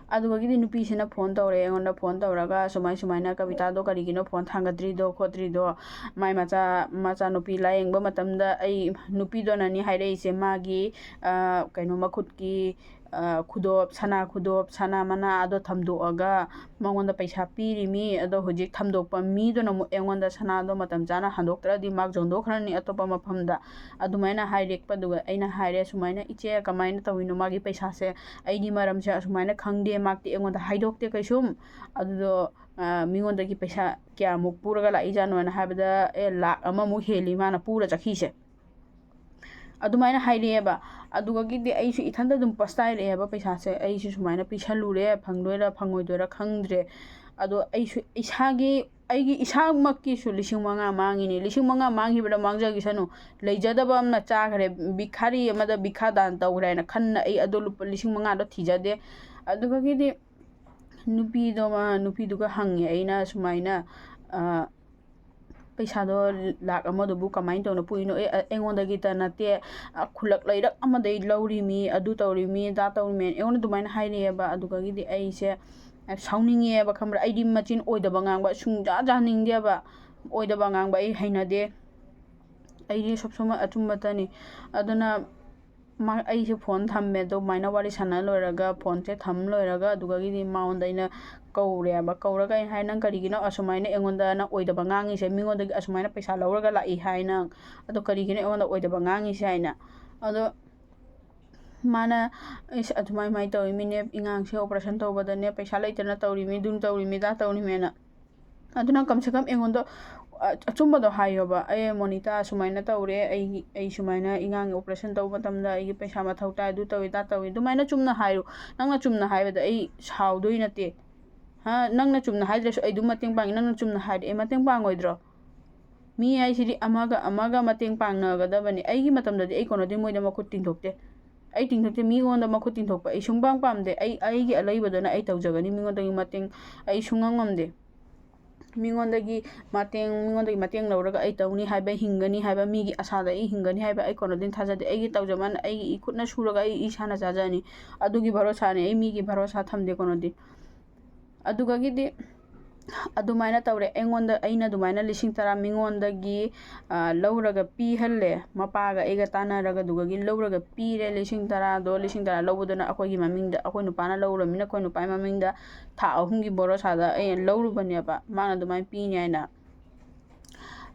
ꯑꯗꯨꯗꯒꯤꯗꯤ ꯅꯨꯄꯤꯁꯤꯅ ꯐꯣꯟ ꯇꯧꯔꯛꯑꯦ ꯑꯩꯉꯣꯟꯗ꯫ ꯐꯣꯟ ꯇꯧꯔꯒ ꯁꯨꯃꯥꯏ ꯁꯨꯃꯥꯏꯅ ꯀꯕꯤꯇꯥꯗꯣ ꯀꯔꯤꯒꯤꯅꯣ ꯐꯣꯟ ꯊꯥꯡꯒꯠꯇ꯭ꯔꯤꯗꯣ ꯈꯣꯠꯇ꯭ꯔꯤꯗꯣ, ꯃꯥꯏ ꯃꯆꯥ, ꯃꯆꯥꯅꯨꯄꯤ ꯂꯥꯌꯦꯡꯕ ꯃꯇꯝꯗ ꯑꯩ ꯅꯨꯄꯤꯗꯨꯅꯅꯤ ꯍꯥꯏꯔꯛꯏꯁꯦ, ꯃꯥꯒꯤ, ꯑ, ꯀꯩꯅꯣ, ꯃꯈꯨꯠꯀꯤ, ꯑ, ꯈꯨꯗꯣꯞ, ꯁꯅꯥ ꯈꯨꯗꯣꯞ, ꯁꯅꯥ ꯃꯅꯥ ꯑꯗꯣ ꯊꯝꯗꯣꯛꯑꯒ ꯃꯉꯣꯟꯗ ꯄꯩꯁꯥ ꯄꯤꯔꯤꯃꯤ, ꯑꯗꯣ ꯍꯧꯖꯤꯛ ꯊꯝꯗꯣꯛꯄ ꯃꯤꯗꯨꯅ ꯑꯃꯨꯛ ꯑꯩꯉꯣꯟꯗ ꯁꯅꯥꯗꯣ ꯃꯇꯝ ꯆꯥꯅ ꯍꯟꯗꯣꯛꯇ꯭ꯔꯗꯤ ꯃꯥ ꯌꯣꯟꯊꯣꯛꯈ꯭ꯔꯅꯤ ꯑꯇꯣꯞꯄ ꯃꯐꯝꯗ꯫ ꯑꯗꯨꯃꯥꯏꯅ ꯍꯥꯏꯔꯛꯄꯗꯨꯒ ꯑꯩꯅ ꯍꯥꯏꯔꯦ, "ꯁꯨꯃꯥꯏꯅ ꯏꯆꯦ, ꯀꯃꯥꯏꯅ ꯇꯧꯔꯤꯅꯣ ꯃꯥꯒꯤ ꯄꯩꯁꯥꯁꯦ? ꯑꯩꯗꯤ ꯃꯔꯝꯁꯦ ꯑꯁꯨꯃꯥꯏꯅ ꯈꯪꯗꯦ, ꯃꯥꯛꯇꯤ ꯑꯩꯉꯣꯟꯗ ꯍꯥꯏꯗꯣꯛꯇꯦ ꯀꯩꯁꯨꯝ꯫ ꯑꯗꯨꯗꯣ, ꯑ, ꯃꯤꯉꯣꯟꯗꯒꯤ ꯄꯩꯁꯥ ꯀꯌꯥꯃꯨꯛ ꯄꯨꯔꯒ ꯂꯥꯛꯏꯖꯥꯠꯅꯣꯅ ꯍꯥꯏꯕꯗ, ꯑꯦ, ꯂꯥꯛ ꯑꯃꯃꯨꯛ ꯍꯦꯜꯂꯤ ꯃꯥꯅ ꯄꯨꯔ ꯆꯠꯈꯤꯁꯦ"꯫ ꯑꯗꯨꯃꯥꯏꯅ ꯍꯥꯏꯔꯛꯑꯦꯕ꯫ ꯑꯗꯨꯗꯒꯤꯗꯤ ꯑꯩꯁꯨ ꯏꯊꯟꯇ ꯑꯗꯨꯝ ꯄꯁꯇꯥꯏꯔꯛꯑꯦꯕ ꯄꯩꯁꯥꯁꯦ꯫ ꯑꯩꯁꯨ ꯁꯨꯃꯥꯏꯅ ꯄꯤꯁꯜꯂꯨꯔꯦ, ꯐꯪꯗꯣꯏꯔꯥ ꯐꯪꯉꯣꯏꯗꯣꯏꯔꯥ ꯈꯪꯗ꯭ꯔꯦ꯫ ꯑꯗꯣ ꯑꯩꯁꯨ ꯏꯁꯥꯒꯤ ꯑꯩꯒꯤ ꯏꯁꯥꯃꯛꯀꯤꯁꯨ ꯂꯤꯁꯤꯡ ꯃꯉꯥ ꯃꯥꯡꯉꯤꯅꯤ꯫ ꯂꯤꯁꯤꯡ ꯃꯉꯥ ꯃꯥꯡꯈꯤꯕꯗ ꯃꯥꯡꯖꯈꯤꯁꯅꯨ, ꯂꯩꯖꯗꯕ ꯑꯃꯅ ꯆꯥꯈ꯭ꯔꯦ, ꯚꯤꯈꯥꯔꯤ ꯑꯃꯗ ꯚꯤꯈꯥ ꯗꯥꯟ ꯇꯧꯈ꯭ꯔꯦ ꯍꯥꯏꯅ ꯈꯟꯅ ꯑꯩ ꯑꯗꯨ ꯂꯨꯄꯥ ꯂꯤꯁꯤꯡ ꯃꯉꯥꯗꯣ ꯊꯤꯖꯗꯦ꯫ ꯑꯗꯨꯗꯒꯤꯗꯤ ꯅꯨꯄꯤꯗꯣ ꯃꯥ ꯅꯨꯄꯤꯗꯨꯒ ꯍꯪꯉꯦ ꯑꯩꯅ ꯁꯨꯃꯥꯏꯅ, ꯄꯩꯁꯥꯗꯣ ꯂꯥꯛ ꯑꯃꯗꯨꯕꯨ ꯀꯃꯥꯏꯅ ꯇꯧꯅ ꯄꯨꯏꯅꯣ? ꯑꯦ, ꯑꯩꯉꯣꯟꯗꯒꯤꯇ ꯅꯠꯇꯦ, ꯈꯨꯜꯂꯛ ꯂꯩꯔꯛ ꯑꯃꯗꯩ ꯂꯧꯔꯤꯃꯤ, ꯑꯗꯨ ꯇꯧꯔꯤꯃꯤ, ꯑꯗꯥ ꯇꯧꯔꯤꯃꯤ, ꯑꯩꯉꯣꯟꯗ ꯑꯗꯨꯃꯥꯏꯅ ꯍꯥꯏꯔꯛꯑꯦꯕ꯫ ꯑꯗꯨꯗꯒꯤꯗꯤ ꯑꯩꯁꯦ ꯁꯥꯎꯅꯤꯡꯉꯦꯕ, ꯈꯪꯕ꯭ꯔꯥ? ꯑꯩꯗꯤ ꯃꯆꯤꯟ ꯑꯣꯏꯗꯕ ꯉꯥꯡꯕ ꯁꯨꯡꯖꯥ ꯌꯥꯅꯤꯡꯗꯦꯕ꯫ ꯑꯣꯏꯗꯕ ꯉꯥꯡꯕ ꯑꯩ ꯍꯩꯅꯗꯦ꯫ ꯑꯩꯗꯤ ꯁꯣꯞ ꯁꯣꯞ ꯑꯆꯨꯝꯕꯇꯅꯤ꯫ ꯑꯗꯨꯅ ꯃꯥ, ꯑꯩꯁꯦ ꯐꯣꯟ ꯊꯝꯃꯦ꯫ ꯑꯗꯨꯃꯥꯏꯅ ꯋꯥꯔꯤ ꯁꯥꯟꯅ ꯂꯣꯏꯔꯒ, ꯐꯣꯟꯁꯦ ꯊꯝ ꯂꯣꯏꯔꯒ, ꯑꯗꯨꯗꯒꯤꯗꯤ ꯃꯉꯣꯟꯗ ꯑꯩꯅ ꯀꯧꯔꯦꯕ꯫ ꯀꯧꯔꯒ ꯑꯩꯅ ꯍꯥꯏ, "ꯅꯪ ꯀꯔꯤꯒꯤꯅꯣ ꯑꯁꯨꯃꯥꯏꯅ ꯑꯩꯉꯣꯟꯗ ꯅꯪ ꯑꯣꯏꯗꯕ ꯉꯥꯡꯉꯤꯁꯦ? ꯃꯤꯉꯣꯟꯗꯒꯤ ꯑꯁꯨꯃꯥꯏꯅ ꯄꯩꯁꯥ ꯂꯧꯔꯒ ꯂꯥꯛꯏ ꯍꯥꯏ ꯅꯪ, ꯑꯗꯣ ꯀꯔꯤꯒꯤꯅꯣ ꯑꯩꯉꯣꯟꯗ ꯑꯣꯏꯗꯕ ꯉꯥꯡꯉꯤꯁꯦ?" ꯍꯥꯏꯅ꯫ ꯑꯗꯣ ꯃꯥꯅ, "ꯏꯁ, ꯑꯗꯨꯃꯥꯏ, ꯑꯗꯨꯃꯥꯏꯅ ꯇꯧꯔꯤ ꯃꯤꯅꯦ, ꯏꯉꯥꯡꯁꯦ ꯑꯣꯄꯔꯦꯁꯟ ꯇꯧꯕꯗꯅꯦ, ꯄꯩꯁꯥ ꯂꯩꯇꯅ ꯇꯧꯔꯤ ꯃꯤ, ꯑꯗꯨꯝ ꯇꯧꯔꯤ ꯃꯤ, ꯑꯗꯥ ꯇꯧꯔꯤ ꯃꯤꯅ"꯫ ꯑꯗꯨꯅ ꯀꯝꯁꯦ ꯀꯝ ꯑꯩꯉꯣꯟꯗ, ꯑ-, ꯑꯆꯨꯝꯕꯗꯣ ꯍꯥꯏꯌꯣꯕ꯫ "ꯑꯦ, ꯃꯣꯅꯤꯇꯥ, ꯁꯨꯃꯥꯏꯅ ꯇꯧꯔꯦ, ꯑꯩꯒꯤ, ꯑꯩ ꯁꯨꯃꯥꯏꯅ ꯏꯉꯥꯡꯒꯤ ꯑꯣꯄꯔꯦꯁꯟ ꯇꯧꯕ ꯃꯇꯝꯗ ꯑꯩꯒꯤ ꯄꯩꯁꯥ ꯃꯊꯧ ꯇꯥꯏ, ꯑꯗꯨ ꯇꯧꯏ, ꯑꯗꯥ ꯇꯧꯏ"꯫ ꯑꯗꯨꯃꯥꯏꯅ ꯆꯨꯝꯅ ꯍꯥꯏꯌꯨ꯫ ꯅꯪꯅ ꯆꯨꯝꯅ ꯍꯥꯏꯕꯗ ꯑꯩ ꯁꯥꯎꯗꯣꯏ ꯅꯠꯇꯦ꯫ ꯍꯥ? ꯅꯪꯅ ꯆꯨꯝꯅ ꯍꯥꯏꯗ꯭ꯔꯁꯨ ꯑꯩ ꯑꯗꯨꯝ ꯃꯇꯦꯡ ꯄꯥꯡꯉꯤ꯫ ꯅꯪꯅ ꯆꯨꯝꯅ ꯍꯥꯏꯔꯗꯤ ꯑꯩ ꯃꯇꯦꯡ ꯄꯥꯡꯉꯣꯏꯗ꯭ꯔꯣ? ꯃꯤ ꯍꯥꯏꯁꯤꯗꯤ ꯑꯃꯒ ꯑꯃꯒ ꯃꯇꯦꯡ ꯄꯥꯡꯅꯒꯗꯕꯅꯤ꯫ ꯑꯩꯒꯤ ꯃꯇꯝꯗꯗꯤ ꯑꯩ ꯀꯣꯟꯅꯗꯤ ꯃꯣꯏꯗ ꯃꯈꯨꯠ ꯇꯤꯡꯊꯣꯛꯇꯦ꯫ ꯑꯩ ꯇꯤꯡꯊꯣꯛꯇꯦ, ꯃꯤꯉꯣꯟꯗ ꯃꯈꯨꯠ ꯇꯤꯡꯊꯣꯛꯄ ꯑꯩ ꯁꯨꯡꯄꯥꯝ ꯄꯥꯝꯗꯦ꯫ ꯑꯩ, ꯑꯩꯒꯤ ꯑꯂꯩꯕꯗꯨꯅ ꯑꯩ ꯇꯧꯖꯒꯅꯤ, ꯃꯤꯉꯣꯟꯗꯒꯤ ꯃꯇꯦꯡ ꯑꯩ ꯁꯨꯡꯉꯝ ꯉꯝꯗꯦ꯫ ꯃꯤꯉꯣꯟꯗꯒꯤ ꯃꯇꯦꯡ, ꯃꯤꯉꯣꯟꯗꯒꯤ ꯃꯇꯦꯡ ꯂꯧꯔꯒ ꯑꯩ ꯇꯧꯅꯤ ꯍꯥꯏꯕ, ꯍꯤꯡꯒꯅꯤ ꯍꯥꯏꯕ, ꯃꯤꯒꯤ ꯑꯁꯥꯗ ꯑꯩ ꯍꯤꯡꯒꯅꯤ ꯍꯥꯏꯕ ꯑꯩ ꯀꯣꯟꯅꯗꯤ ꯊꯥꯖꯗꯦ꯫ ꯑꯩꯒꯤ ꯇꯧꯖꯃꯟ ꯑꯩꯒꯤ ꯏꯈꯨꯠꯅ ꯁꯨꯔꯒ ꯑꯩ ꯏꯁꯥꯅ ꯆꯥꯖꯅꯤ꯫ ꯑꯗꯨꯒꯤ ꯚꯔꯣꯁꯥꯅꯤ, ꯑꯩ ꯃꯤꯒꯤ ꯚꯔꯣꯁꯥ ꯊꯝꯗꯦ ꯀꯣꯟꯅꯗꯤ꯫ ꯑꯗꯨꯗꯒꯤꯗꯤ ꯑꯗꯨꯃꯥꯏꯅ ꯇꯧꯔꯦ꯫ ꯑꯩꯉꯣꯟꯗ, ꯑꯩꯅ ꯑꯗꯨꯃꯥꯏꯅ ꯂꯤꯁꯤꯡ ꯇꯔꯥ ꯃꯤꯉꯣꯟꯗꯒꯤ, ꯑ, ꯂꯧꯔꯒ ꯄꯤꯍꯜꯂꯦ꯫ ꯃꯄꯥꯒ ꯑꯩꯒ ꯇꯥꯟꯅꯔꯒ ꯑꯗꯨꯗꯒꯤ ꯂꯧꯔꯒ ꯄꯤꯔꯦ ꯂꯤꯁꯤꯡ ꯇꯔꯥꯗꯣ꯫ ꯂꯤꯁꯤꯡ ꯇꯔꯥ ꯂꯧꯕꯗꯨꯅ ꯑꯩꯈꯣꯏꯒꯤ ꯃꯃꯤꯡꯗ, ꯑꯩꯈꯣꯏ ꯅꯨꯄꯥꯅ ꯂꯧꯔꯃꯤꯅ ꯑꯩꯈꯣꯏ ꯅꯨꯄꯥꯒꯤ ꯃꯃꯤꯡꯗ ꯊꯥ ꯑꯍꯨꯝꯒꯤ ꯚꯔꯣꯁꯥꯗ ꯑꯩꯅ ꯂꯧꯔꯨꯕꯅꯦꯕ꯫ ꯃꯥꯅ ꯑꯗꯨꯃꯥꯏꯅ ꯄꯤꯅꯤ ꯍꯥꯏꯅ꯫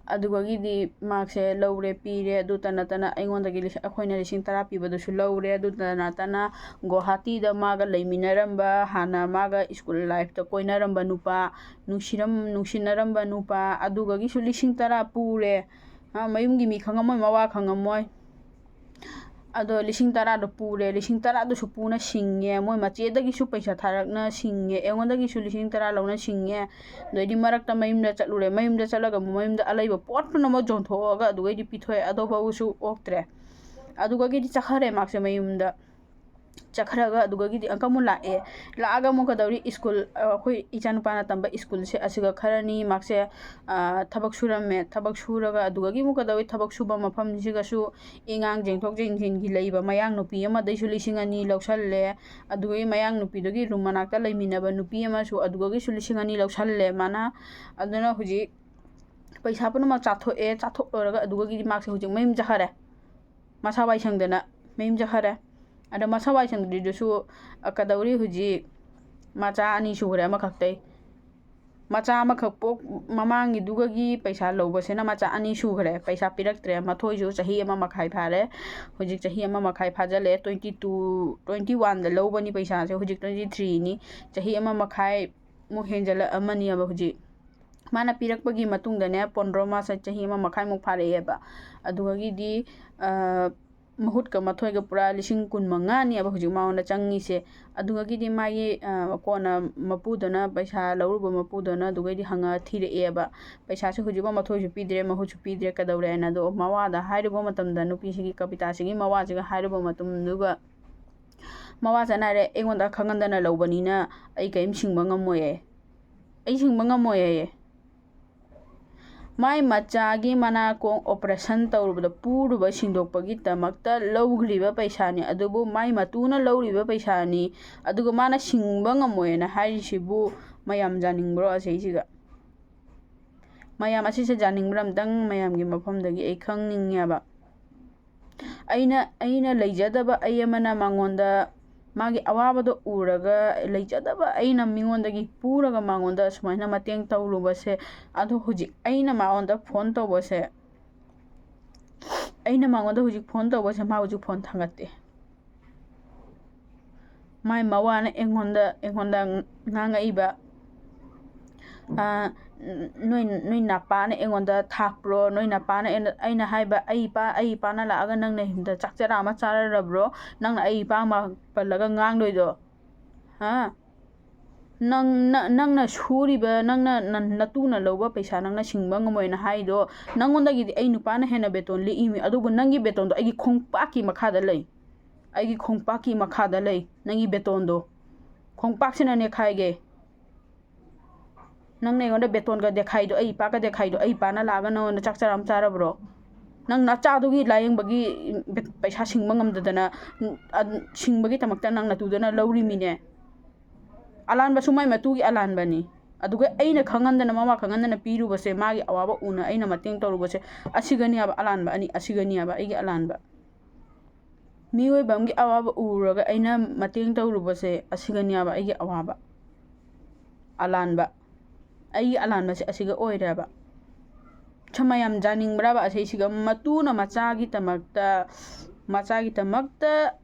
ꯑꯗꯨꯗꯒꯤꯗꯤ ꯃꯥꯁꯦ ꯂꯧꯔꯦ, ꯄꯤꯔꯦ꯫ ꯑꯗꯨꯇ ꯅꯠꯇꯅ ꯑꯩꯉꯣꯟꯗꯒꯤ ꯂꯤꯁ-, ꯑꯩꯈꯣꯏꯅ ꯂꯤꯁꯤꯡ ꯇꯔꯥ ꯄꯤꯕꯗꯨꯁꯨ ꯂꯧꯔꯦ꯫ ꯑꯗꯨꯇ ꯅꯠꯇꯅ ꯒꯨꯋꯥꯍꯥꯇꯤꯗ ꯃꯥꯒ ꯂꯩꯃꯤꯟꯅꯔꯝꯕ, ꯍꯥꯟꯅ ꯃꯥꯒ ꯁ꯭ꯀꯨꯜ ꯂꯥꯏꯐꯇ ꯀꯣꯏꯅꯔꯝꯕ ꯅꯨꯄꯥ, ꯅꯨꯡꯁꯤꯔꯝ-, ꯅꯨꯡꯁꯤꯅꯔꯝꯕ ꯅꯨꯄꯥ, ꯑꯗꯨꯒꯒꯤꯁꯨ ꯂꯤꯁꯤꯡ ꯇꯔꯥ ꯄꯨꯔꯦ꯫ ꯑ, ꯃꯌꯨꯝꯒꯤ ꯃꯤ ꯈꯪꯉꯝꯃꯣꯏ, ꯃꯋꯥ ꯈꯪꯉꯝꯃꯣꯏ꯫ ꯑꯗꯣ ꯂꯤꯁꯤꯡ ꯇꯔꯥꯗꯣ ꯄꯨꯔꯦ, ꯂꯤꯁꯤꯡ ꯇꯔꯥꯗꯨꯁꯨ ꯄꯨꯅ ꯁꯤꯡꯉꯦ, ꯃꯣꯏ ꯃꯆꯦꯗꯒꯤꯁꯨ ꯄꯩꯁꯥ ꯊꯥꯔꯛꯅ ꯁꯤꯡꯉꯦ, ꯑꯩꯉꯣꯟꯗꯒꯤꯁꯨ ꯂꯤꯁꯤꯡ ꯇꯔꯥ ꯂꯧꯅ ꯁꯤꯡꯉꯦ꯫ ꯑꯗꯩꯗꯤ ꯃꯔꯛꯇ ꯃꯌꯨꯝꯗ ꯆꯠꯂꯨꯔꯦ, ꯃꯌꯨꯝꯗ ꯆꯠꯂꯒ ꯑꯃꯨꯛ ꯃꯌꯨꯝꯗ ꯑꯂꯩꯕ ꯄꯣꯠ ꯄꯨꯝꯅꯃꯛ ꯌꯣꯟꯊꯣꯛꯑꯒ ꯑꯗꯨꯒꯩꯗꯤ ꯄꯤꯊꯣꯛꯑꯦ, ꯑꯗꯨꯐꯥꯎꯁꯨ ꯑꯣꯛꯇ꯭ꯔꯦ꯫ ꯑꯗꯨꯒꯒꯤꯗꯤ ꯆꯠꯈꯔꯦ ꯃꯥꯁꯦ ꯃꯌꯨꯝꯗ꯫ ꯆꯠꯈ꯭ꯔꯒ ꯑꯗꯨꯒꯒꯤꯗꯤ ꯑꯪꯀ ꯑꯃꯨꯛ ꯂꯥꯛꯑꯦ꯫ ꯂꯥꯛꯑꯒ ꯑꯃꯨꯛ ꯀꯩꯗꯧꯔꯤ? ꯁ꯭ꯀꯨꯜ, ꯑ, ꯑꯩꯈꯣꯏ ꯏꯆꯥꯅꯨꯄꯥꯅ ꯇꯝꯕ ꯁ꯭ꯀꯨꯜꯁꯦ ꯑꯁꯤꯒ ꯈꯔꯅꯤ ꯃꯥꯁꯦ, ꯑ, ꯊꯕꯛ ꯁꯨꯔꯝꯃꯦ꯫ ꯊꯕꯛ ꯁꯨꯔꯒ ꯑꯗꯨꯒꯒꯤ ꯑꯃꯨꯛ ꯀꯩꯗꯧꯔꯤ? ꯊꯕꯛ ꯁꯨꯕ ꯃꯐꯝꯁꯤꯒꯁꯨ ꯏꯉꯥꯡ ꯆꯦꯟꯊꯣꯛ ꯆꯦꯟꯁꯤꯟꯒꯤ ꯂꯩꯕ ꯃꯌꯥꯡ ꯅꯨꯄꯤ ꯑꯃꯗꯩꯁꯨ ꯂꯤꯁꯤꯡ ꯑꯅꯤ ꯂꯧꯁꯜꯂꯦ꯫ ꯑꯗꯨꯒꯤ ꯃꯌꯥꯡ ꯅꯨꯄꯤꯗꯨꯒꯤ ꯔꯨꯝ ꯃꯅꯥꯛꯇ ꯂꯩꯃꯤꯟꯅꯕ ꯅꯨꯄꯤ ꯑꯃꯁꯨ ꯑꯗꯨꯒꯒꯤꯁꯨ ꯂꯤꯁꯤꯡ ꯑꯅꯤ ꯂꯧꯁꯜꯂꯦ ꯃꯥꯅ꯫ ꯑꯗꯨꯅ ꯍꯧꯖꯤꯛ ꯄꯩꯁꯥ ꯄꯨꯝꯅꯃꯛ ꯆꯥꯊꯣꯛꯑꯦ꯫ ꯆꯥꯊꯣꯛ ꯂꯣꯏꯔꯒ ꯑꯗꯨꯒꯒꯤꯗꯤ ꯃꯥꯁꯦ ꯍꯧꯖꯤꯛ ꯃꯌꯨꯝ ꯆꯠꯈꯔꯦ꯫ ꯃꯁꯥ ꯋꯥꯏ ꯁꯪꯗꯅ ꯃꯌꯨꯝ ꯆꯠꯈꯔꯦ꯫ ꯑꯗꯣ ꯃꯁꯥ ꯋꯥꯏ ꯁꯪꯗ꯭ꯔꯤꯗꯨꯁꯨ, ꯑ, ꯀꯩꯗꯧꯔꯤ ꯍꯧꯖꯤꯛ? ꯃꯆꯥ ꯑꯅꯤ ꯁꯨꯈ꯭ꯔꯦ ꯑꯃꯈꯛꯇꯩ꯫ ꯃꯆꯥ ꯑꯃꯈꯛ ꯄꯣꯛ-, ꯃꯃꯥꯡꯒꯤꯗꯨꯒꯒꯤ ꯄꯩꯁꯥ ꯂꯧꯕꯁꯤꯅ ꯃꯆꯥ ꯑꯅꯤ ꯁꯨꯈ꯭ꯔꯦ꯫ ꯄꯩꯁꯥ ꯄꯤꯔꯛꯇ꯭ꯔꯦ꯫ ꯃꯊꯣꯏꯁꯨ ꯆꯍꯤ ꯑꯃ ꯃꯈꯥꯏ ꯐꯥꯔꯦ꯫ ꯍꯧꯖꯤꯛ ꯆꯍꯤ ꯑꯃ ꯃꯈꯥꯏ ꯐꯥꯖꯤꯜꯂꯛꯑꯦ꯫ Twenty two, twenty one ꯗ ꯂꯧꯕꯅꯤ ꯄꯩꯁꯥꯁꯦ꯫ ꯍꯧꯖꯤꯛ twenty three ꯅꯤ꯫ ꯆꯍꯤ ꯑꯃ ꯃꯈꯥꯏꯃꯨꯛ ꯍꯦꯟꯖꯜꯂꯛꯑꯃꯅꯤꯕ ꯍꯧꯖꯤꯛ꯫ ꯃꯥꯅ ꯄꯤꯔꯛꯄꯒꯤ ꯃꯇꯨꯡꯗꯅꯦ, ꯄꯣꯟꯗ꯭ꯔꯣ ꯃꯥꯁ ꯆꯍꯤ ꯑꯃ ꯃꯈꯥꯏꯃꯨꯛ ꯐꯥꯔꯛꯑꯦꯕ꯫ ꯑꯗꯨꯗꯒꯤꯗꯤ, ꯑ, ꯃꯍꯨꯠꯀ ꯃꯊꯣꯏꯒ ꯄꯨꯔꯥ ꯂꯤꯁꯤꯡ ꯀꯨꯟ ꯃꯉꯥꯅꯦꯕ ꯍꯧꯖꯤꯛ ꯃꯉꯣꯟꯗ ꯆꯪꯉꯤꯁꯦ꯫ ꯑꯗꯨꯗꯒꯤꯗꯤ ꯃꯥꯒꯤ, ꯑ, ꯀꯣꯟꯅ ꯃꯄꯨꯗꯨꯅ, ꯄꯩꯁꯥ ꯂꯧꯔꯨꯕ ꯃꯄꯨꯗꯨꯅ ꯑꯗꯨꯗꯒꯤꯗꯤ ꯍꯪꯉ ꯊꯤꯔꯛꯑꯦꯕ꯫ ꯄꯩꯁꯥꯁꯦ ꯍꯧꯖꯤꯛꯐꯥꯎ ꯃꯊꯣꯏꯁꯨ ꯄꯤꯗ꯭ꯔꯦ, ꯃꯍꯨꯠꯁꯨ ꯄꯤꯗ꯭ꯔꯦ, ꯀꯩꯗꯧꯔꯦ ꯍꯥꯏꯅ꯫ ꯑꯗꯣ ꯃꯋꯥꯗ ꯍꯥꯏꯔꯨꯕ ꯃꯇꯝꯗ, ꯅꯨꯄꯤꯁꯤꯒꯤ, ꯀꯕꯤꯇꯥꯁꯤꯒꯤ ꯃꯋꯥꯁꯤꯒ ꯍꯥꯏꯔꯨꯕ ꯃꯇꯝꯗꯨꯒ, ꯃꯋꯥꯁꯤꯅ ꯍꯥꯏꯔꯦ, "ꯑꯩꯉꯣꯟꯗ ꯈꯪꯍꯟꯗꯅ ꯂꯧꯕꯅꯤꯅ ꯑꯩ ꯀꯔꯤꯝ ꯁꯤꯡꯕ ꯉꯝꯃꯣꯏꯌꯦ꯫ ꯑꯩ ꯁꯤꯡꯕ ꯉꯝꯃꯣꯏꯌꯦ"꯫ ꯃꯥꯏ ꯃꯆꯥꯒꯤ ꯃꯅꯥꯀꯣꯡ operation ꯇꯧꯔꯨꯕꯗ ꯄꯨꯔꯨꯕ ꯁꯤꯡꯗꯣꯛꯄꯒꯤꯗꯃꯛꯇ ꯂꯧꯈ꯭ꯔꯤꯕ ꯄꯩꯁꯥꯅꯤ, ꯑꯗꯨꯕꯨ ꯃꯥꯏ ꯃꯇꯨꯅ ꯂꯧꯔꯤꯕ ꯄꯩꯁꯥꯅꯤ, ꯑꯗꯨꯒ ꯃꯥꯅ ꯁꯤꯡꯕ ꯉꯝꯃꯣꯏꯅ ꯍꯥꯏꯔꯤꯁꯤꯕꯨ ꯃꯌꯥꯝ ꯌꯥꯅꯤꯡꯕ꯭ꯔꯣ ꯑꯁꯤꯁꯤꯒ? ꯃꯌꯥꯝ ꯑꯁꯤꯁꯦ ꯌꯥꯅꯤꯡꯕ꯭ꯔꯥ? ꯑꯝꯇꯪ ꯃꯌꯥꯝꯒꯤ ꯃꯐꯝꯗꯒꯤ ꯑꯩ ꯈꯪꯅꯤꯡꯉꯦꯕ꯫ ꯑꯩꯅ, ꯑꯩꯅ ꯂꯩꯖꯗꯕ ꯑꯩ ꯑꯃꯅ ꯃꯉꯣꯟꯗ ꯃꯥꯒꯤ ꯑꯋꯥꯕꯗꯣ ꯎꯔꯒ, ꯂꯩꯖꯗꯕ ꯑꯩꯅ ꯃꯤꯉꯣꯟꯗꯒꯤ ꯄꯨꯔꯒ ꯃꯉꯣꯟꯗ ꯁꯨꯃꯥꯏꯅ ꯃꯇꯦꯡ ꯇꯧꯔꯨꯕꯁꯦ, ꯑꯗꯣ ꯍꯧꯖꯤꯛ ꯑꯩꯅ ꯃꯉꯣꯟꯗ phone ꯇꯧꯕꯁꯦ, ꯑꯩꯅ ꯃꯉꯣꯟꯗ ꯍꯧꯖꯤꯛ phone ꯇꯧꯕꯁꯦ, ꯃꯥ ꯍꯧꯖꯤꯛ phone ꯊꯥꯡꯒꯠꯇꯦ꯫ ꯃꯥꯏ ꯃꯋꯥꯅ ꯑꯩꯉꯣꯟꯗ, ꯑꯩꯉꯣꯟꯗ ꯉꯥꯡꯉꯛꯏꯕ, ꯅꯣꯏ ꯅꯣꯏ ꯅꯄꯥꯅ ꯑꯩꯉꯣꯟꯗ ꯊꯥꯛꯄ꯭ꯔꯣ? ꯅꯣꯏ ꯅꯄꯥꯅ ꯑꯩꯅ ꯍꯥꯏꯕ, ꯑꯩ ꯏꯄꯥ ꯑꯩ ꯏꯄꯥꯅ ꯂꯥꯛꯑꯒ ꯅꯪꯅ ꯌꯨꯝꯗ ꯆꯥꯛ ꯆꯔꯥ ꯑꯃ ꯆꯥꯔꯔꯕ꯭ꯔꯣ? ꯅꯪꯅ ꯑꯩ ꯏꯄꯥ ꯑꯃ ꯄꯜꯂꯒ ꯉꯥꯡꯗꯣꯏꯗꯣ? ꯍꯥ? ꯅꯪ ꯅꯪꯅ ꯁꯨꯔꯤꯕ, ꯅꯪꯅ ꯅꯇꯨꯅ ꯂꯧꯕ ꯄꯩꯁꯥ ꯅꯪꯅ ꯁꯤꯡꯕ ꯉꯝꯃꯣꯏꯅ ꯍꯥꯏꯗꯣ, ꯅꯪꯉꯣꯟꯗꯒꯤꯗꯤ ꯑꯩ ꯅꯨꯄꯥꯅ ꯍꯦꯟꯅ ꯕꯦꯇꯣꯟ ꯂꯤꯛꯏꯃꯤ꯫ ꯑꯗꯨꯕꯨ ꯅꯪꯒꯤ ꯕꯦꯇꯣꯟꯗꯣ ꯑꯩꯒꯤ ꯈꯣꯡꯄꯥꯛꯀꯤ ꯃꯈꯥꯗ ꯂꯩ꯫ ꯑꯩꯒꯤ ꯈꯣꯡꯄꯥꯛꯀꯤ ꯃꯈꯥꯗ ꯂꯩ ꯅꯪꯒꯤ ꯕꯦꯇꯣꯟꯗꯣ꯫ ꯈꯣꯡꯄꯥꯛꯁꯤꯅ ꯅꯦꯈꯥꯏꯒꯦ꯫ ꯅꯪꯅ ꯑꯩꯉꯣꯟꯗ ꯕꯦꯇꯣꯟꯒ ꯗꯦꯈꯥꯏꯗꯣ, ꯑꯩ ꯏꯄꯥꯒ ꯗꯦꯈꯥꯏꯗꯣ, ꯑꯩ ꯏꯄꯥꯅ ꯂꯥꯛꯑꯒ ꯅꯉꯣꯟꯗ ꯆꯥꯛ ꯆꯔꯥ ꯑꯃ ꯆꯥꯔꯕ꯭ꯔꯣ? ꯅꯪ ꯅꯆꯥꯗꯨꯒꯤ ꯂꯥꯏꯌꯦꯡꯕꯒꯤ ꯄꯩꯁꯥ ꯁꯤꯡꯕ ꯉꯝꯗꯗꯅ, ꯁꯤꯡꯕꯒꯤ ꯗꯃꯛꯇ ꯅꯪ ꯅꯇꯨꯗꯅ ꯂꯧꯔꯤꯃꯤꯅꯦ꯫ ꯑꯂꯥꯟꯕꯁꯨ ꯃꯥꯏ ꯃꯇꯨꯒꯤ ꯑꯂꯥꯟꯕꯅꯤ꯫ ꯑꯗꯨꯒ ꯑꯩꯅ ꯈꯪꯍꯟꯗꯅ, ꯃꯃꯥ ꯈꯪꯍꯟꯗꯅ ꯄꯤꯔꯨꯕꯁꯦ, ꯃꯥꯒꯤ ꯑꯋꯥꯕ ꯎꯅ ꯑꯩꯅ ꯃꯇꯦꯡ ꯇꯧꯔꯨꯕꯁꯦ, ꯑꯁꯤꯒꯅꯦꯕ ꯑꯂꯥꯟꯕ ꯑꯅꯤ, ꯑꯁꯤꯒꯅꯦꯕ ꯑꯩꯒꯤ ꯑꯂꯥꯟꯕ꯫ ꯃꯤꯑꯣꯏꯕ ꯑꯃꯒꯤ ꯑꯋꯥꯕ ꯎꯔꯒ ꯑꯩꯅ ꯃꯇꯦꯡ ꯇꯧꯔꯨꯕꯁꯦ, ꯑꯁꯤꯒꯅꯦꯕ ꯑꯩꯒꯤ ꯑꯋꯥꯕ꯫ ꯑꯂꯥꯟꯕ꯫ ꯑꯩꯒꯤ ꯑꯂꯥꯟꯕꯁꯦ ꯑꯁꯤꯒ ꯑꯣꯏꯔꯦꯕ꯫ ꯁꯨꯝ ꯃꯌꯥꯝ ꯌꯥꯅꯤꯡꯕ꯭ꯔꯕ ꯑꯁꯤꯁꯤꯒ? ꯃꯇꯨꯅ ꯃꯆꯥꯒꯤꯗꯃꯛꯇ, ꯃꯆꯥꯒꯤꯗꯃꯛꯇ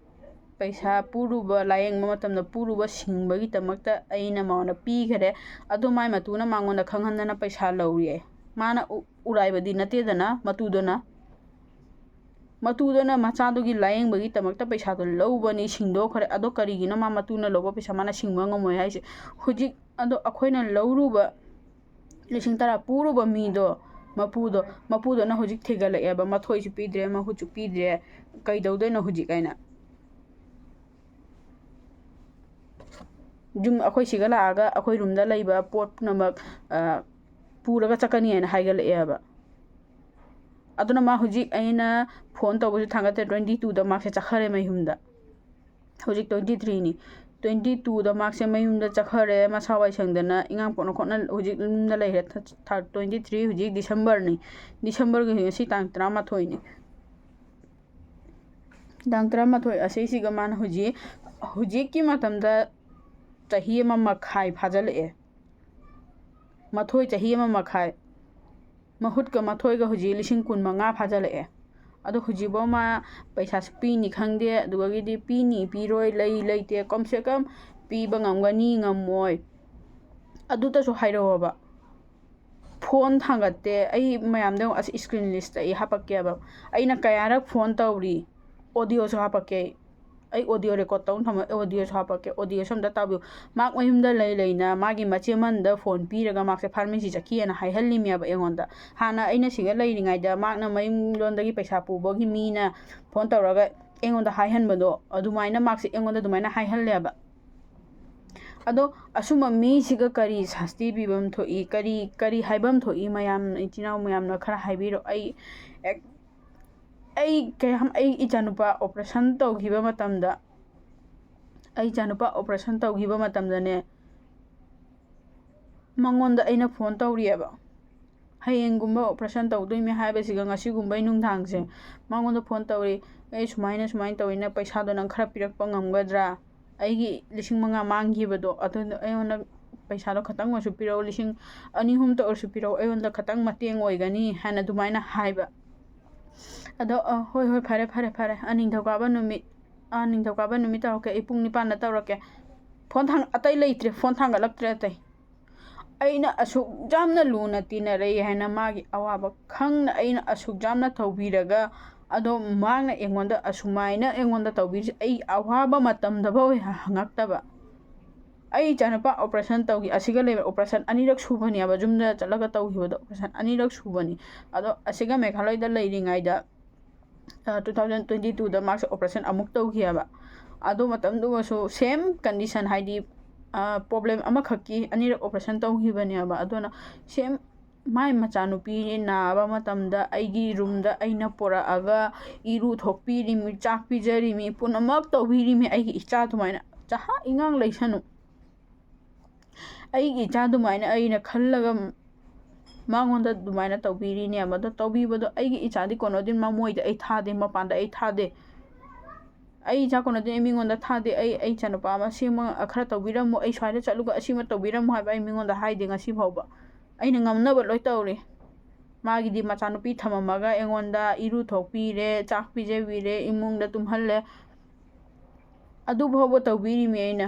ꯄꯩꯁꯥ ꯄꯨꯔꯨꯕ, ꯂꯥꯏꯌꯦꯡꯕ ꯃꯇꯝꯗ ꯄꯨꯔꯨꯕ ꯁꯤꯡꯕꯒꯤꯗꯃꯛꯇ ꯑꯩꯅ ꯃꯉꯣꯟꯗ ꯄꯤꯈꯔꯦ꯫ ꯑꯗꯣ ꯃꯥꯏ ꯃꯇꯨꯅ ꯃꯉꯣꯟꯗ ꯈꯪꯍꯟꯗꯅ ꯄꯩꯁꯥ ꯂꯧꯔꯤꯌꯦ꯫ ꯃꯥꯅ ꯎ-, ꯎꯔꯥꯏꯕꯗꯤ ꯅꯠꯇꯦꯗꯅ, ꯃꯇꯨꯗꯨꯅ꯫ ꯃꯇꯨꯗꯨꯅ ꯃꯆꯥꯗꯨꯒꯤ ꯂꯥꯏꯌꯦꯡꯕꯒꯤꯗꯃꯛꯇ ꯄꯩꯁꯥꯗꯣ ꯂꯧꯕꯅꯤ, ꯁꯤꯡꯗꯣꯛꯈ꯭ꯔꯦ꯫ ꯑꯗꯣ ꯀꯔꯤꯒꯤꯅꯣ ꯃꯥ ꯃꯇꯨꯅ ꯂꯧꯕ ꯄꯩꯁꯥ ꯃꯥꯅ ꯁꯤꯡꯕ ꯉꯝꯃꯣꯏ ꯍꯥꯏꯁꯦ? ꯍꯧꯖꯤꯛ ꯑꯗꯣ ꯑꯩꯈꯣꯏꯅ ꯂꯧꯔꯨꯕ ꯂꯤꯁꯤꯡ ꯇꯔꯥ ꯄꯨꯔꯨꯕ ꯃꯤꯗꯣ, ꯃꯄꯨꯗꯣ, ꯃꯄꯨꯗꯨꯅ ꯍꯧꯖꯤꯛ ꯊꯤꯒꯠꯂꯛꯑꯦꯕ, "ꯃꯊꯣꯏꯁꯨ ꯄꯤꯗ꯭ꯔꯦ, ꯃꯍꯨꯠꯁꯨ ꯄꯤꯗ꯭ꯔꯦ, ꯀꯩꯗꯧꯗꯣꯏꯅꯣ ꯍꯧꯖꯤꯛ?" ꯍꯥꯏꯅ꯫ ꯌꯨꯝ, ꯑꯩꯈꯣꯏ ꯁꯤꯒ ꯂꯥꯛꯑꯒ ꯑꯩꯈꯣꯏ ꯔꯨꯝꯗ ꯂꯩꯕ ꯄꯣꯠ ꯄꯨꯝꯅꯃꯛ, ꯑ, ꯄꯨꯔꯒ ꯆꯠꯀꯅꯤ ꯍꯥꯏꯅ ꯍꯥꯏꯒꯠꯂꯛꯑꯦꯕ꯫ ꯑꯗꯨꯅ ꯃꯥ ꯍꯧꯖꯤꯛ ꯑꯩꯅ ꯐꯣꯟ ꯇꯧꯕꯁꯨ ꯊꯥꯡꯒꯠꯇꯦ, ꯇ꯭ꯋꯦꯟꯇꯤ ꯇꯨꯗ ꯃꯥꯁꯦ ꯆꯠꯈ꯭ꯔꯦ ꯃꯌꯨꯝꯗ꯫ ꯍꯧꯖꯤꯛ ꯇ꯭ꯋꯦꯟꯇꯤ ꯊ꯭ꯔꯤꯅꯤ꯫ ꯇ꯭ꯋꯦꯟꯇꯤ ꯇꯨꯗ ꯃꯥꯁꯦ ꯃꯌꯨꯝꯗ ꯆꯠꯈ꯭ꯔꯦ, ꯃꯁꯥ ꯋꯥꯏ ꯁꯪꯗꯅ ꯏꯉꯥꯡ ꯄꯣꯛꯅ ꯈꯣꯠꯅ ꯍꯧꯖꯤꯛ ꯌꯨꯝꯗ ꯂꯩꯔꯦ꯫ ꯊꯥ-, ꯊꯥ-, ꯇ꯭ꯋꯦꯟꯇꯤ ꯊ꯭ꯔꯤ ꯍꯧꯖꯤꯛ ꯗꯤꯁꯦꯝꯕꯔꯅꯤ꯫ ꯗꯤꯁꯦꯝꯕꯔꯒꯤ ꯉꯁꯤ ꯇꯥꯡ ꯇꯔꯥꯃꯥꯊꯣꯏꯅꯤ꯫ ꯇꯥꯡ ꯇꯔꯥꯃꯥꯊꯣꯏ ꯑꯁꯤꯁꯤꯒ ꯃꯥꯅ ꯍꯧꯖꯤꯛ, ꯍꯧꯖꯤꯛꯀꯤ ꯃꯇꯝꯗ ꯆꯍꯤ ꯑꯃ ꯃꯈꯥꯏ ꯐꯥꯖꯤꯜꯂꯛꯑꯦ꯫ ꯃꯊꯣꯏ ꯆꯍꯤ ꯑꯃ ꯃꯈꯥꯏ꯫ ꯃꯍꯨꯠꯀ ꯃꯊꯣꯏꯒ ꯍꯧꯖꯤꯛ ꯂꯤꯁꯤꯡ ꯀꯨꯟ ꯃꯉꯥ ꯐꯥꯖꯤꯜꯂꯛꯑꯦ꯫ ꯑꯗꯣ ꯍꯧꯖꯤꯛꯐꯥꯎ ꯃꯥ ꯄꯩꯁꯥꯁꯨ ꯄꯤꯅꯤ ꯈꯪꯗꯦ, ꯑꯗꯨꯗꯒꯤꯗꯤ ꯄꯤꯅꯤ ꯄꯤꯔꯣꯏ, ꯂꯩ ꯂꯩꯇꯦ, ꯀꯝ ꯁꯦ ꯀꯝ ꯄꯤꯕ ꯉꯝꯒꯅꯤ ꯉꯝꯃꯣꯏ꯫ ꯑꯗꯨꯇꯁꯨ ꯍꯥꯏꯔꯛꯑꯣꯕ꯫ ꯐꯣꯟ ꯊꯥꯡꯒꯠꯇꯦ꯫ ꯑꯩ ꯃꯌꯥꯝꯗ ꯑꯃꯨꯛ ꯑꯁ screen list ꯑꯩ ꯍꯥꯄꯛꯀꯦꯕ꯫ ꯑꯩꯅ ꯀꯌꯥꯔꯛ ꯐꯣꯟ ꯇꯧꯔꯤ, ꯑꯣꯗꯤꯑꯣꯁꯨ ꯍꯥꯄꯛꯀꯦ꯫ ꯑꯩ ꯑꯣꯗꯤꯑꯣ ꯔꯦꯀꯣꯔꯠ ꯇꯧꯅ ꯊꯝꯃ ꯑꯣꯗꯤꯑꯣꯁꯨ ꯍꯥꯄꯛꯀꯦ꯫ ꯑꯣꯗꯤꯑꯣꯁꯨ ꯑꯝꯇ ꯇꯥꯕꯤꯌꯨ꯫ ꯃꯥꯛ ꯃꯌꯨꯝꯗ ꯂꯩ ꯂꯩꯅ ꯃꯥꯒꯤ ꯃꯆꯦꯃꯟꯗ ꯐꯣꯟ ꯄꯤꯔꯒ ꯃꯥꯛꯁꯦ ꯐꯥꯔꯃꯥꯁꯤ ꯆꯠꯈꯤꯑꯅ ꯍꯥꯏꯍꯜꯂꯤꯃꯦꯕ ꯑꯩꯉꯣꯟꯗ꯫ ꯍꯥꯟꯅ ꯑꯩꯅ ꯁꯤꯒ ꯂꯩꯔꯤꯉꯩꯗ ꯃꯥꯛꯅ ꯃꯌꯨꯝꯂꯣꯝꯗꯒꯤ ꯄꯩꯁꯥ ꯄꯨꯕꯒꯤ ꯃꯤꯅ ꯐꯣꯟ ꯇꯧꯔꯒ ꯑꯩꯉꯣꯟꯗ ꯍꯥꯏꯍꯟꯕꯗꯣ, ꯑꯗꯨꯃꯥꯏꯅ ꯃꯥꯛꯁꯦ ꯑꯩꯉꯣꯟꯗ ꯑꯗꯨꯃꯥꯏꯅ ꯍꯥꯏꯍꯜꯂꯦꯕ꯫ ꯑꯗꯣ ꯑꯁꯨꯝꯕ ꯃꯤꯁꯤꯒ ꯀꯔꯤ ꯁꯥꯁꯇꯤ ꯄꯤꯐꯝ ꯊꯣꯛꯏ, ꯀꯔꯤ, ꯀꯔꯤ ꯍꯥꯏꯐꯝ ꯊꯣꯛꯏ? ꯃꯌꯥꯝ, ꯏꯆꯤꯟ ꯏꯅꯥꯎ ꯃꯌꯥꯝꯅ ꯈꯔ ꯍꯥꯏꯕꯤꯔꯣ꯫ ꯑꯩ ꯑꯦꯛ-, ꯑꯩ ꯀꯌꯥꯝ, ꯑꯩ ꯏꯆꯥꯅꯨꯄꯥ operation ꯇꯧꯈꯤꯕ ꯃꯇꯝꯗ, ꯑꯩ ꯏꯆꯥꯅꯨꯄꯥ operation ꯇꯧꯈꯤꯕ ꯃꯇꯝꯗꯅꯦ, ꯃꯉꯣꯟꯗ ꯑꯩꯅ ꯐꯣꯟ ꯇꯧꯔꯤꯑꯕ꯫ ꯍꯌꯦꯡꯒꯨꯝꯕ operation ꯇꯧꯗꯣꯏꯅꯦ ꯍꯥꯏꯕꯁꯤꯒ ꯉꯁꯤꯒꯨꯝꯕꯩ ꯅꯨꯡꯗꯥꯡꯁꯦ ꯃꯉꯣꯟꯗ ꯐꯣꯟ ꯇꯧꯔꯤ, "ꯑꯩ ꯁꯨꯃꯥꯏꯅ, ꯁꯨꯃꯥꯏꯅ ꯇꯧꯋꯤꯅ ꯄꯩꯁꯥꯗꯣ ꯅꯪ ꯈꯔ ꯄꯤꯔꯛꯄ ꯉꯝꯒꯗ꯭ꯔꯥ? ꯑꯩꯒꯤ ꯂꯤꯁꯤꯡ ꯃꯉꯥ ꯃꯥꯡꯈꯤꯕꯗꯣ ꯑꯗꯨꯗꯣ ꯑꯩꯉꯣꯟꯗ ꯄꯩꯁꯥꯗꯣ ꯈꯇꯪ ꯑꯣꯏꯔꯁꯨ ꯄꯤꯔꯛꯑꯣ, ꯂꯤꯁꯤꯡ ꯑꯅꯤ ꯑꯍꯨꯝꯇ ꯑꯣꯏꯔꯁꯨ ꯄꯤꯔꯛꯑꯣ, ꯑꯩꯉꯣꯟꯗ ꯈꯇꯪ ꯃꯇꯦꯡ ꯑꯣꯏꯒꯅꯤ" ꯍꯥꯏꯅ ꯑꯗꯨꯃꯥꯏꯅ ꯍꯥꯏꯕ꯫ ꯑꯗꯣ, "ꯑ, ꯍꯣꯏ, ꯍꯣꯏ, ꯐꯔꯦ, ꯐꯔꯦ, ꯐꯔꯦ, ꯑ, ꯅꯤꯡꯊꯧꯀꯥꯕ ꯅꯨꯃꯤꯠ, ꯑ, ꯅꯤꯡꯊꯧꯀꯥꯕ ꯅꯨꯃꯤꯠ ꯇꯧꯔꯛꯀꯦ, ꯑꯩ ꯄꯨꯡ ꯅꯤꯄꯥꯟꯗ ꯇꯧꯔꯛꯀꯦ"꯫ ꯐꯣꯟ ꯊꯥꯡ-, ꯑꯇꯩ ꯂꯩꯇ꯭ꯔꯦ, ꯐꯣꯟ ꯊꯥꯡꯒꯠꯂꯛꯇ꯭ꯔꯦ ꯑꯇꯩ꯫ ꯑꯩꯅ ꯑꯁꯨꯛ ꯌꯥꯝꯅ ꯂꯨꯅ ꯇꯤꯟꯅꯔꯛꯏ ꯍꯥꯏꯅ ꯃꯥꯒꯤ ꯑꯋꯥꯕ ꯈꯪꯅ ꯑꯩꯅ ꯑꯁꯨꯛ ꯌꯥꯝꯅ ꯇꯧꯕꯤꯔꯒ, ꯑꯗꯣ ꯃꯍꯥꯛꯅ ꯑꯩꯉꯣꯟꯗ ꯑꯁꯨꯃꯥꯏꯅ ꯑꯩꯉꯣꯟꯗ ꯇꯧꯕꯤꯔꯤꯁꯦ, ꯑꯩ ꯑꯋꯥꯕ ꯃꯇꯝꯗꯐꯥꯎ ꯍꯪꯉꯛꯇꯕ꯫ ꯑꯩ ꯏꯆꯥꯅꯨꯄꯥ operation ꯇꯧꯈꯤ, ꯑꯁꯤꯒ ꯂꯩꯕ operation ꯑꯅꯤꯔꯛ ꯁꯨꯕꯅꯦꯕ, ꯌꯨꯝꯗ ꯆꯠꯂꯒ ꯇꯧꯈꯤꯕꯗꯣ operation ꯑꯅꯤꯔꯛ ꯁꯨꯕꯅꯤ꯫ ꯑꯗꯣ ꯑꯁꯤꯒ ꯃꯦꯘꯥꯂꯌꯗ ꯂꯩꯔꯤꯉꯩꯗ, ꯑ, two thousand twenty twoꯗ ꯃꯥꯁꯦ operation ꯑꯃꯨꯛ ꯇꯧꯈꯤꯑꯕ꯫ ꯑꯗꯨ ꯃꯇꯝꯗꯨꯃꯁꯨ same condition, ꯍꯥꯏꯗꯤ, ꯑ, problem ꯑꯃꯈꯛꯀꯤ ꯑꯅꯤꯔꯛ operation ꯇꯧꯈꯤꯕꯅꯦꯕ꯫ ꯑꯗꯨꯅ same ꯃꯥꯏ ꯃꯆꯥꯅꯨꯄꯤ ꯅꯥꯕ ꯃꯇꯝꯗ ꯑꯩꯒꯤ roomꯗ ꯑꯩꯅ ꯄꯣꯔꯛꯑꯒ ꯏꯔꯨ ꯊꯣꯛꯄꯤꯔꯤꯃꯤ, ꯆꯥꯛ ꯄꯤꯖꯔꯤꯃꯤ, ꯄꯨꯝꯅꯃꯛ ꯇꯧꯕꯤꯔꯤꯃꯤ꯫ ꯑꯩꯒꯤ ꯏꯆꯥ ꯑꯗꯨꯃꯥꯏꯅ ꯆꯍꯥ ꯏꯉꯥꯡ ꯂꯩꯁꯅꯨ꯫ ꯑꯩꯒꯤ ꯏꯆꯥ ꯑꯗꯨꯃꯥꯏꯅ ꯑꯩꯅ ꯈꯜꯂꯒ ꯃꯉꯣꯟꯗ ꯑꯗꯨꯃꯥꯏꯅ ꯇꯧꯕꯤꯔꯤꯅꯦꯕ꯫ ꯑꯗꯣ ꯇꯧꯕꯤꯕꯗꯣ ꯑꯩꯒꯤ ꯏꯆꯥꯗꯤ ꯀꯩꯅꯣꯗꯤ ꯃꯃꯣꯏꯗ ꯑꯩ ꯊꯥꯗꯦ, ꯃꯄꯥꯟꯗ ꯑꯩ ꯊꯥꯗꯦ꯫ ꯑꯩ ꯏꯆꯥ ꯀꯩꯅꯣꯗꯤ ꯑꯩ ꯃꯤꯉꯣꯟꯗ ꯊꯥꯗꯦ꯫ ꯑꯩ, ꯑꯩ ꯏꯆꯥꯅꯨꯄꯥ ꯑꯃ ꯁꯤꯃ ꯈꯔ ꯇꯧꯕꯤꯔꯝꯃꯨ, ꯑꯩ ꯁ꯭ꯋꯥꯏꯗ ꯆꯠꯂꯨꯒ ꯑꯁꯤꯃ ꯇꯧꯕꯤꯔꯝꯃꯨ ꯍꯥꯏꯕ ꯑꯩ ꯃꯤꯉꯣꯟꯗ ꯍꯥꯏꯗꯦ ꯉꯁꯤ ꯐꯥꯎꯕ꯫ ꯑꯩꯅ ꯉꯝꯅꯕ ꯂꯣꯏ ꯇꯧꯔꯤ꯫ ꯃꯥꯒꯤꯗꯤ ꯃꯆꯥꯅꯨꯄꯤ ꯊꯝꯃꯝꯃꯒ ꯑꯩꯉꯣꯟꯗ ꯏꯔꯨ ꯊꯣꯛꯄꯤꯔꯦ, ꯆꯥꯛ ꯄꯤꯖꯕꯤꯔꯦ, ꯏꯃꯨꯡꯗ ꯇꯨꯝꯍꯜꯂꯦ꯫ ꯑꯗꯨ ꯐꯥꯎꯕ ꯇꯧꯕꯤꯔꯤꯃꯤ ꯑꯩꯅ꯫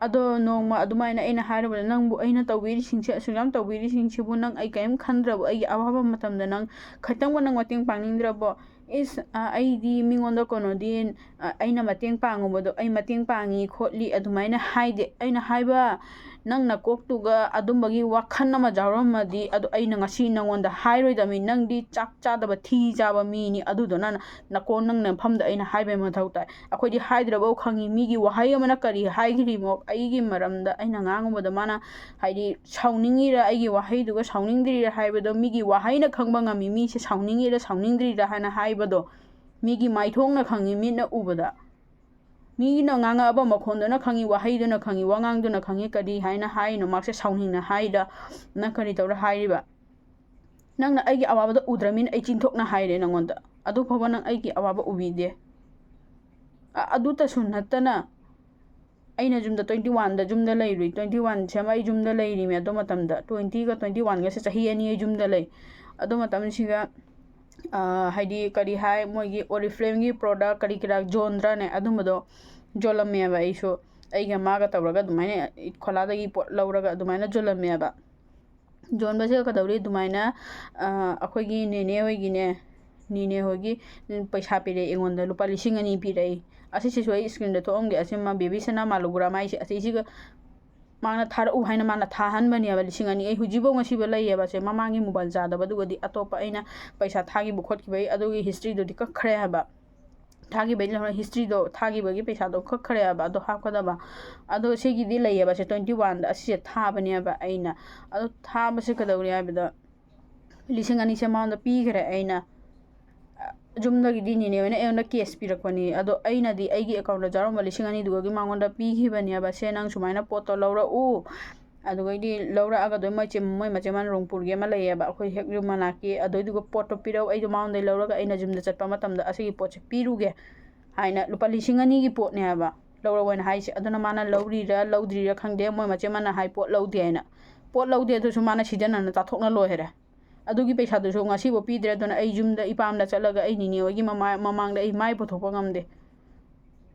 ꯑꯗꯣ ꯅꯣꯡꯃ ꯑꯗꯨꯃꯥꯏꯅ ꯑꯩꯅ ꯍꯥꯏꯔꯨꯕꯗ, "ꯅꯪꯕꯨ ꯑꯩꯅ ꯇꯧꯕꯤꯔꯤꯁꯤꯡꯁꯦ, ꯑꯁꯨꯛ ꯌꯥꯝ ꯇꯧꯕꯤꯔꯤꯁꯤꯡꯁꯤꯕꯨ ꯅꯪ ꯑꯩ ꯀꯔꯤꯝ ꯈꯟꯗ꯭ꯔꯕꯣ? ꯑꯩꯒꯤ ꯑꯋꯥꯕ ꯃꯇꯝꯗ ꯅꯪ ꯈꯤꯇꯪꯕꯨ ꯅꯪ ꯃꯇꯦꯡ ꯄꯥꯡꯅꯤꯡꯗ꯭ꯔꯕꯣ? ꯏꯁ, ꯑ, ꯑꯩꯗꯤ ꯃꯤꯉꯣꯟꯗ ꯀꯩꯅꯣꯗꯤ, ꯑ, ꯑꯩꯅ ꯃꯇꯦꯡ ꯄꯥꯡꯉꯨꯕꯗꯣ ꯑꯩ ꯃꯇꯦꯡ ꯄꯥꯡꯉꯤ ꯈꯣꯠꯂꯤ ꯑꯗꯨꯃꯥꯏꯅ ꯍꯥꯏꯗꯦ꯫ ꯑꯩꯅ ꯍꯥꯏꯕ, ꯅꯪ ꯅꯀꯣꯛꯇꯨꯒ ꯑꯗꯨꯝꯕꯒꯤ ꯋꯥꯈꯜ ꯑꯃ ꯌꯥꯎꯔꯝꯃꯗꯤ ꯑꯗꯨ ꯑꯩꯅ ꯉꯁꯤ ꯅꯪꯉꯣꯟꯗ ꯍꯥꯏꯔꯣꯏꯗꯕꯅꯤ꯫ ꯅꯪꯗꯤ ꯆꯥꯛ ꯆꯥꯗꯕ ꯊꯤ ꯆꯥꯕ ꯃꯤꯅꯤ꯫ ꯑꯗꯨꯗꯨꯅ ꯅ-, ꯅꯀꯣꯟ ꯅꯪ ꯅꯐꯝꯗ ꯑꯩꯅ ꯍꯥꯏꯕꯩ ꯃꯊꯧ ꯇꯥꯏ꯫ ꯑꯩꯈꯣꯏꯗꯤ ꯍꯥꯏꯗ꯭ꯔꯕꯧ ꯈꯪꯉꯤ ꯃꯤꯒꯤ ꯋꯥꯍꯩ ꯑꯃꯅ ꯀꯔꯤ ꯍꯥꯏꯈ꯭ꯔꯤꯃꯣ꯫ ꯑꯩꯒꯤ ꯃꯔꯝꯗ ꯑꯩꯅ ꯉꯥꯡꯉꯨꯕꯗ ꯃꯥꯅ ꯍꯥꯏꯗꯤ ꯁꯥꯎꯅꯤꯡꯉꯤꯔ, ꯑꯩꯒꯤ ꯋꯥꯍꯩꯗꯨꯒ ꯁꯥꯎꯅꯤꯡꯗ꯭ꯔꯤꯔ ꯍꯥꯏꯕꯗꯣ ꯃꯤꯒꯤ ꯋꯥꯍꯩꯅ ꯈꯪꯕ ꯉꯝꯃꯤ꯫ ꯃꯤꯁꯦ ꯁꯥꯎꯅꯤꯡꯉꯤꯔ ꯁꯥꯎꯅꯤꯡꯗ꯭ꯔꯤꯔ ꯍꯥꯏꯅ ꯍꯥꯏꯕꯗꯣ ꯃꯤꯒꯤ ꯃꯥꯏꯊꯣꯡꯅ ꯈꯪꯉꯤ, ꯃꯤꯠꯅ ꯎꯕꯗ꯫ ꯃꯤꯅ ꯉꯥꯡꯉꯛꯑꯕ ꯃꯈꯣꯟꯗꯨꯅ ꯈꯪꯉꯤ, ꯋꯥꯍꯩꯗꯨꯅ ꯈꯪꯉꯤ, ꯋꯥꯉꯥꯡꯗꯨꯅ ꯈꯪꯉꯤ꯫ ꯀꯔꯤ ꯍꯥꯏꯅ ꯍꯥꯏꯔꯤꯅꯣ? ꯃꯥꯁꯦ ꯁꯥꯎꯅꯤꯡꯅ ꯍꯥꯏꯔꯤꯔ? ꯅꯪ ꯀꯔꯤ ꯇꯧꯔ ꯍꯥꯏꯔꯤꯕ? ꯅꯪꯅ ꯑꯩꯒꯤ ꯑꯋꯥꯕꯗꯣ ꯎꯗ꯭ꯔꯃꯤꯅ ꯑꯩ ꯆꯤꯟꯊꯣꯛꯅ ꯍꯥꯏꯔꯦ ꯅꯪꯉꯣꯟꯗ꯫ ꯑꯗꯨ ꯐꯥꯎꯕ ꯅꯪ ꯑꯩꯒꯤ ꯑꯋꯥꯕ ꯎꯕꯤꯗꯦ꯫ ꯑ-, ꯑꯗꯨꯇꯁꯨ ꯅꯠꯇꯅ ꯑꯩꯅ ꯌꯨꯝꯗ twenty one ꯗ ꯌꯨꯝꯗ ꯂꯩꯔꯨꯏ꯫ Twenty one ꯁꯦ ꯑꯩ ꯌꯨꯝꯗ ꯂꯩꯔꯤꯃꯦ꯫ ꯑꯗꯨ ꯃꯇꯝꯗ twenty ꯒ twenty one ꯒꯁꯦ ꯆꯍꯤ ꯑꯅꯤ ꯑꯩ ꯌꯨꯝꯗ ꯂꯩ꯫ ꯑꯗꯨ ꯃꯇꯝꯁꯤꯒ, ꯑ, ꯍꯥꯏꯗꯤ ꯀꯔꯤ ꯍꯥꯏ, ꯃꯣꯏꯒꯤ Oriflame ꯒꯤ product ꯀꯔꯤ ꯀꯔꯥ ꯌꯣꯟꯗ꯭ꯔꯥꯅꯦ? ꯑꯗꯨꯝꯕꯗꯣ ꯌꯣꯜꯂꯝꯃꯦꯕ ꯑꯩꯁꯨ꯫ ꯑꯩꯒ ꯃꯥꯒ ꯇꯧꯔꯒ ꯑꯗꯨꯃꯥꯏꯅ ꯈꯣꯂꯥꯗꯒꯤ ꯄꯣꯠ ꯂꯧꯔꯒ ꯑꯗꯨꯃꯥꯏꯅ ꯌꯣꯜꯂꯝꯃꯦꯕ꯫ ꯌꯣꯟꯕꯁꯦ ꯀꯩꯗꯧꯔꯤ? ꯑꯗꯨꯃꯥꯏꯅ, ꯑ, ꯑꯩꯈꯣꯏꯒꯤ ꯅꯦꯅꯦ ꯍꯣꯏꯒꯤꯅꯦ, ꯅꯦꯅꯦ ꯍꯣꯏꯒꯤ ꯄꯩꯁꯥ ꯄꯤꯔꯛꯑꯦ ꯑꯩꯉꯣꯟꯗ, ꯂꯨꯄꯥ ꯂꯤꯁꯤꯡ ꯑꯅꯤ ꯄꯤꯔꯛꯏ꯫ ꯑꯁꯤꯁꯤꯁꯨ ꯑꯩ screen ꯗ ꯊꯣꯛꯑꯝꯒꯦ꯫ ꯑꯁꯤ ꯃꯥ ꯕꯦꯕꯤ ꯁꯅꯥ ꯃꯥꯂꯨꯒ꯭ꯔꯥꯝ ꯍꯥꯏꯁꯦ, ꯑꯁꯤꯁꯤꯒ ꯃꯥꯅ ꯊꯥꯔꯛꯎ ꯍꯥꯏꯅ ꯃꯥꯅ ꯊꯥꯍꯟꯕꯅꯦꯕ, ꯂꯤꯁꯤꯡ ꯑꯅꯤ꯫ ꯑꯩ ꯍꯧꯖꯤꯛꯐꯥꯎ ꯉꯁꯤꯐꯥꯎ ꯂꯩꯌꯦꯕ꯫ ꯑꯁꯦ ꯃꯃꯥꯡꯒꯤ mobile ꯆꯥꯗꯕ, ꯑꯗꯨꯒꯗꯤ ꯑꯇꯣꯞꯄ ꯑꯩꯅ ꯄꯩꯁꯥ ꯊꯥꯈꯤꯕ ꯈꯣꯠꯈꯤꯕꯒꯤ ꯑꯗꯨꯒꯤ history ꯗꯨꯗꯤ ꯀꯛꯈ꯭ꯔꯦ ꯍꯥꯏꯕ꯫ ꯊꯥꯈꯤꯕꯒꯤ history ꯗꯣ, ꯊꯥꯈꯤꯕꯒꯤ ꯄꯩꯁꯥꯗꯣ ꯀꯛꯈ꯭ꯔꯦ ꯍꯥꯏꯕ, ꯑꯗꯣ ꯍꯥꯞꯀꯗꯕ꯫ ꯑꯗꯣ ꯁꯤꯒꯤꯗꯤ ꯂꯩꯌꯦꯕ, ꯁꯦ twenty one ꯗ ꯑꯁꯤꯁꯦ ꯊꯥꯕꯅꯦꯕ ꯑꯩꯅ꯫ ꯑꯗꯣ ꯊꯥꯕꯁꯦ ꯀꯩꯗꯧꯔꯤ ꯍꯥꯏꯕꯗ, ꯂꯤꯁꯤꯡ ꯑꯅꯤꯁꯦ ꯃꯉꯣꯟꯗ ꯄꯤꯈ꯭ꯔꯦ ꯑꯩꯅ꯫ ꯌꯨꯝꯗꯒꯤꯗꯤ ꯅꯦꯅꯦ ꯍꯣꯏꯅ ꯑꯩꯉꯣꯟꯗ cash ꯄꯤꯔꯛꯄꯅꯤ, ꯑꯗꯣ ꯑꯩꯅꯗꯤ ꯑꯩꯒꯤ account ꯗ ꯌꯥꯎꯔꯝꯕ ꯂꯤꯁꯤꯡ ꯑꯅꯤꯗꯨꯒꯤ ꯃꯉꯣꯟꯗ ꯄꯤꯈꯤꯕꯅꯦꯕ, "ꯁꯦ, ꯅꯪ ꯁꯨꯃꯥꯏꯅ ꯄꯣꯠꯇꯣ ꯂꯧꯔꯛꯎ"꯫ ꯑꯗꯨꯒꯩꯗꯤ ꯂꯧꯔꯛꯑꯒ ꯑꯗꯨꯝ ꯃꯣꯏ ꯆꯦ-, ꯃꯣꯏ ꯃꯆꯤꯟ ꯃꯅꯥꯎ ꯔꯣꯡꯄꯨꯔꯒꯤ ꯑꯃ ꯂꯩꯌꯦꯕ, ꯑꯩꯈꯣꯏ ꯍꯦꯛ ꯌꯨꯝ ꯃꯅꯥꯛꯀꯤ, ꯑꯗꯨꯏꯗꯨꯒ ꯄꯣꯠꯇꯣ ꯄꯤꯔꯛꯎ, ꯑꯩꯗꯣ ꯃꯉꯣꯟꯗꯩ ꯂꯧꯔꯒ ꯑꯩꯅ ꯌꯨꯝꯗ ꯆꯠꯄ ꯃꯇꯝꯗ ꯑꯁꯤꯒꯤ ꯄꯣꯠꯁꯦ ꯄꯤꯔꯨꯒꯦ ꯍꯥꯏꯅ꯫ ꯂꯨꯄꯥ ꯂꯤꯁꯤꯡ ꯑꯅꯤꯒꯤ ꯄꯣꯠꯅꯦ ꯍꯥꯏꯕ ꯂꯧꯔꯛꯑꯣꯅ ꯍꯥꯏꯁꯦ꯫ ꯑꯗꯨꯅ ꯃꯥꯅ ꯂꯧꯔꯤꯔꯥ ꯂꯧꯗ꯭ꯔꯤꯔꯥ ꯈꯪꯗꯦ, ꯃꯣꯏ ꯃꯆꯤꯟ ꯃꯅꯥꯎ ꯍꯥꯏ ꯄꯣꯠ ꯂꯧꯗꯦ ꯍꯥꯏꯅ꯫ ꯄꯣꯠ ꯂꯧꯗꯦ ꯑꯗꯨꯁꯨ ꯃꯥꯅ ꯁꯤꯖꯤꯟꯅꯅ ꯆꯥꯊꯣꯛꯅ ꯂꯣꯏꯈꯔꯦ꯫ ꯑꯗꯨꯒꯤ ꯄꯩꯁꯥꯗꯨꯁꯨ ꯉꯁꯤꯐꯥꯎ ꯄꯤꯗ꯭ꯔꯦ꯫ ꯑꯗꯨꯅ ꯑꯩ ꯌꯨꯝꯗ ꯏꯄꯥꯝꯗ ꯆꯠꯂꯒ ꯑꯩ ꯅꯤꯅꯦ ꯍꯣꯏꯒꯤ ꯃꯃꯥ-, ꯃꯃꯥꯡꯗ ꯑꯩ ꯃꯥꯏ ꯄꯨꯊꯣꯛꯄ ꯉꯝꯗꯦ꯫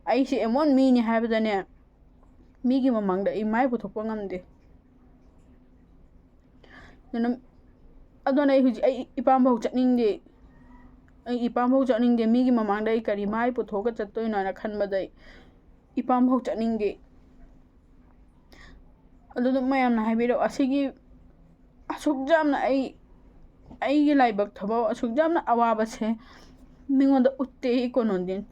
ꯑꯩꯁꯦ ꯑꯦꯃꯣꯟ ꯃꯤꯅꯤ ꯍꯥꯏꯕꯗꯅꯦ, ꯃꯤꯒꯤ ꯃꯃꯥꯡꯗ ꯑꯩ ꯃꯥꯏ ꯄꯨꯊꯣꯛꯄ ꯉꯝꯗꯦ꯫ ꯑꯗꯨꯅ ꯑꯗꯨꯅ ꯑꯩ ꯍꯧꯖꯤꯛ ꯑꯩ ꯏꯄꯥꯝꯐꯥꯎ ꯆꯠꯅꯤꯡꯗꯦ꯫ ꯑꯩ ꯏꯄꯥꯝꯐꯥꯎ ꯆꯠꯅꯤꯡꯗꯦ꯫ ꯃꯤꯒꯤ ꯃꯃꯥꯡꯗ ꯑꯩ ꯀꯔꯤ ꯃꯥꯏ ꯄꯨꯊꯣꯛꯑꯒ ꯆꯠꯇꯣꯏꯅꯣ ꯍꯥꯏꯅ ꯈꯟꯕꯗ ꯑꯩ ꯏꯄꯥꯝꯐꯥꯎ ꯆꯠꯅꯤꯡꯗꯦ꯫ ꯑꯗꯨꯅ ꯃꯌꯥꯝꯅ ꯍꯥꯏꯕꯤꯔꯛꯑꯣ, ꯑꯁꯤꯒꯤ ꯑꯁꯨꯛ ꯌꯥꯝꯅ ꯑꯩ ꯑꯩꯒꯤ ꯂꯥꯏꯕꯛ ꯊꯕꯛ ꯑꯁꯨꯛ ꯌꯥꯝꯅ ꯑꯋꯥꯕꯁꯦ ꯃꯤꯉꯣꯟꯗ ꯎꯠꯇꯦ ꯑꯩ ꯀꯣꯅꯣꯗꯤꯟ꯫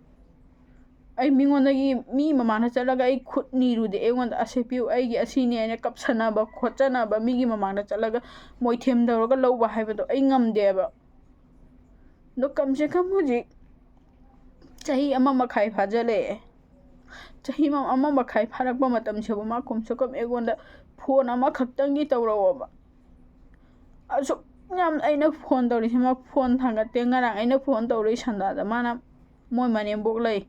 ꯑꯩ ꯃꯤꯉꯣꯟꯗꯒꯤ ꯃꯤ ꯃꯃꯥꯡꯗ ꯆꯠꯂꯒ ꯑꯩ ꯈꯨꯠ ꯅꯤꯔꯨꯗꯦ, ꯑꯩꯉꯣꯟꯗ ꯑꯁꯤ ꯄꯤꯌꯨ, ꯑꯩꯒꯤ ꯑꯁꯤꯅꯤ ꯍꯥꯏꯅ ꯀꯞꯁꯟꯅꯕ ꯈꯣꯠꯆꯟꯅꯕ, ꯃꯤꯒꯤ ꯃꯃꯥꯡꯗ ꯆꯠꯂꯒ ꯃꯣꯏꯊꯦꯝ ꯇꯧꯔꯒ ꯂꯧꯕ ꯍꯥꯏꯕꯗꯣ ꯑꯩ ꯉꯝꯗꯦꯕ꯫ ꯑꯗꯣ ꯀꯝꯁꯦ ꯀꯝ ꯍꯧꯖꯤꯛ ꯆꯍꯤ ꯑꯃ ꯃꯈꯥꯏ ꯐꯥꯖꯤꯜꯂꯛꯑꯦ꯫ ꯆꯍꯤ ꯑꯃ, ꯑꯃ ꯃꯈꯥꯏ ꯐꯥꯔꯛꯄ ꯃꯇꯝꯁꯤꯕꯨ ꯃꯥ ꯀꯨꯝꯁꯨ ꯀꯨꯝ ꯑꯩꯉꯣꯟꯗ ꯐꯣꯟ ꯑꯃꯈꯛꯇꯪꯗꯤ ꯇꯧꯔꯛꯑꯣꯕ꯫ ꯑꯁꯨꯛ ꯌꯥꯝ ꯑꯩꯅ ꯐꯣꯟ ꯇꯧꯔꯤꯁꯦ, ꯃꯥ ꯐꯣꯟ ꯊꯥꯡꯒꯠꯇꯦ꯫ ꯉꯔꯥꯡ ꯑꯩꯅ ꯐꯣꯟ ꯇꯧꯔꯛꯏ ꯁꯟꯗꯥꯗ, ꯃꯥꯅ ꯃꯣꯏ ꯃꯅꯦꯝꯕꯣꯛ ꯂꯩ,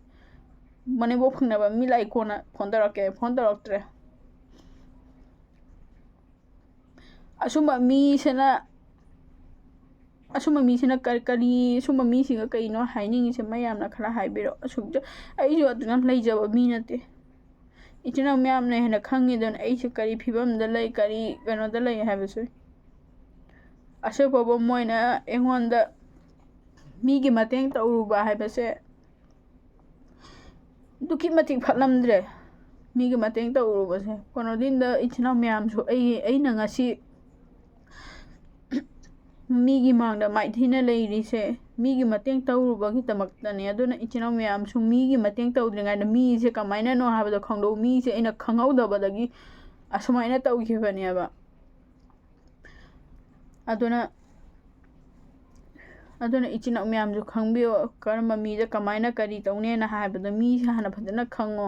ꯃꯅꯦꯝꯕꯣꯛ ꯐꯪꯅꯕ ꯃꯤ ꯂꯥꯛꯏ, ꯀꯣꯟꯅ ꯐꯣꯟ ꯇꯧꯔꯛꯀꯦ, ꯐꯣꯟ ꯇꯧꯔꯛꯇ꯭ꯔꯦ꯫ ꯑꯁꯨꯝꯕ ꯃꯤꯁꯤꯅ ꯑꯁꯨꯝꯕ ꯃꯤꯁꯤꯅ ꯀꯔꯤ, ꯀꯔꯤ, ꯑꯁꯨꯝꯕ ꯃꯤꯁꯤꯡꯒ ꯀꯩꯅꯣ ꯍꯥꯏꯅꯤꯡꯉꯤꯁꯦ? ꯃꯌꯥꯝꯅ ꯈꯔ ꯍꯥꯏꯕꯤꯔꯣ꯫ ꯑꯁꯨꯛ ꯑꯩꯁꯨ ꯑꯗꯨꯅ ꯂꯩꯖꯕ ꯃꯤ ꯅꯠꯇꯦ꯫ ꯏꯆꯤꯟ ꯏꯅꯥꯎ ꯃꯌꯥꯝꯅ ꯍꯦꯟꯅ ꯈꯪꯉꯤꯗꯨꯅ ꯑꯩꯁꯦ ꯀꯔꯤ ꯐꯤꯕꯝꯗ ꯂꯩ, ꯀꯔꯤ ꯀꯩꯅꯣꯗ ꯂꯩ ꯍꯥꯏꯕꯁꯦ꯫ ꯑꯁꯨꯛ ꯐꯥꯎꯕ ꯃꯣꯏꯅ ꯑꯩꯉꯣꯟꯗ ꯃꯤꯒꯤ ꯃꯇꯦꯡ ꯇꯧꯔꯨꯕ ꯍꯥꯏꯕꯁꯦ ꯑꯗꯨꯛꯀꯤ ꯃꯇꯤꯛ ꯐꯠꯂꯝꯗ꯭ꯔꯦ꯫ ꯃꯤꯒꯤ ꯃꯇꯦꯡ ꯇꯧꯔꯨꯕꯁꯦ꯫ ꯀꯣꯅꯣꯗꯤꯟꯗ ꯏꯆꯤꯟ ꯏꯅꯥꯎ ꯃꯌꯥꯝꯁꯨ, ꯑꯩ, ꯑꯩꯅ ꯉꯁꯤ ꯃꯤꯒꯤ ꯃꯥꯡꯗ ꯃꯥꯏꯊꯤꯅ ꯂꯩꯔꯤꯁꯦ ꯃꯤꯒꯤ ꯃꯇꯦꯡ ꯇꯧꯔꯨꯕꯒꯤꯗꯃꯛꯇꯅꯦ꯫ ꯑꯗꯨꯅ ꯏꯆꯤꯟ ꯏꯅꯥꯎ ꯃꯌꯥꯝꯁꯨ ꯃꯤꯒꯤ ꯃꯇꯦꯡ ꯇꯧꯗ꯭ꯔꯤꯉꯩꯗ ꯃꯤꯁꯦ ꯀꯃꯥꯏꯅꯅꯣ ꯍꯥꯏꯕꯗꯣ ꯈꯪꯗꯣꯛꯎ꯫ ꯃꯤꯁꯦ ꯑꯩꯅ ꯈꯪꯍꯧꯗꯕꯗꯒꯤ ꯑꯁꯨꯃꯥꯏꯅ ꯇꯧꯈꯤꯕꯅꯦꯕ꯫ ꯑꯗꯨꯅ, ꯑꯗꯨꯅ ꯏꯆꯤꯟ ꯏꯅꯥꯎ ꯃꯌꯥꯝꯁꯨ ꯈꯪꯕꯤꯌꯣ, ꯀꯔꯝꯕ ꯃꯤꯗ ꯀꯃꯥꯏꯅ ꯀꯔꯤ ꯇꯧꯅꯦꯅ ꯍꯥꯏꯕꯗꯣ ꯃꯤꯁꯦ ꯍꯥꯟꯅ ꯐꯖꯅ ꯈꯪꯉꯣ꯫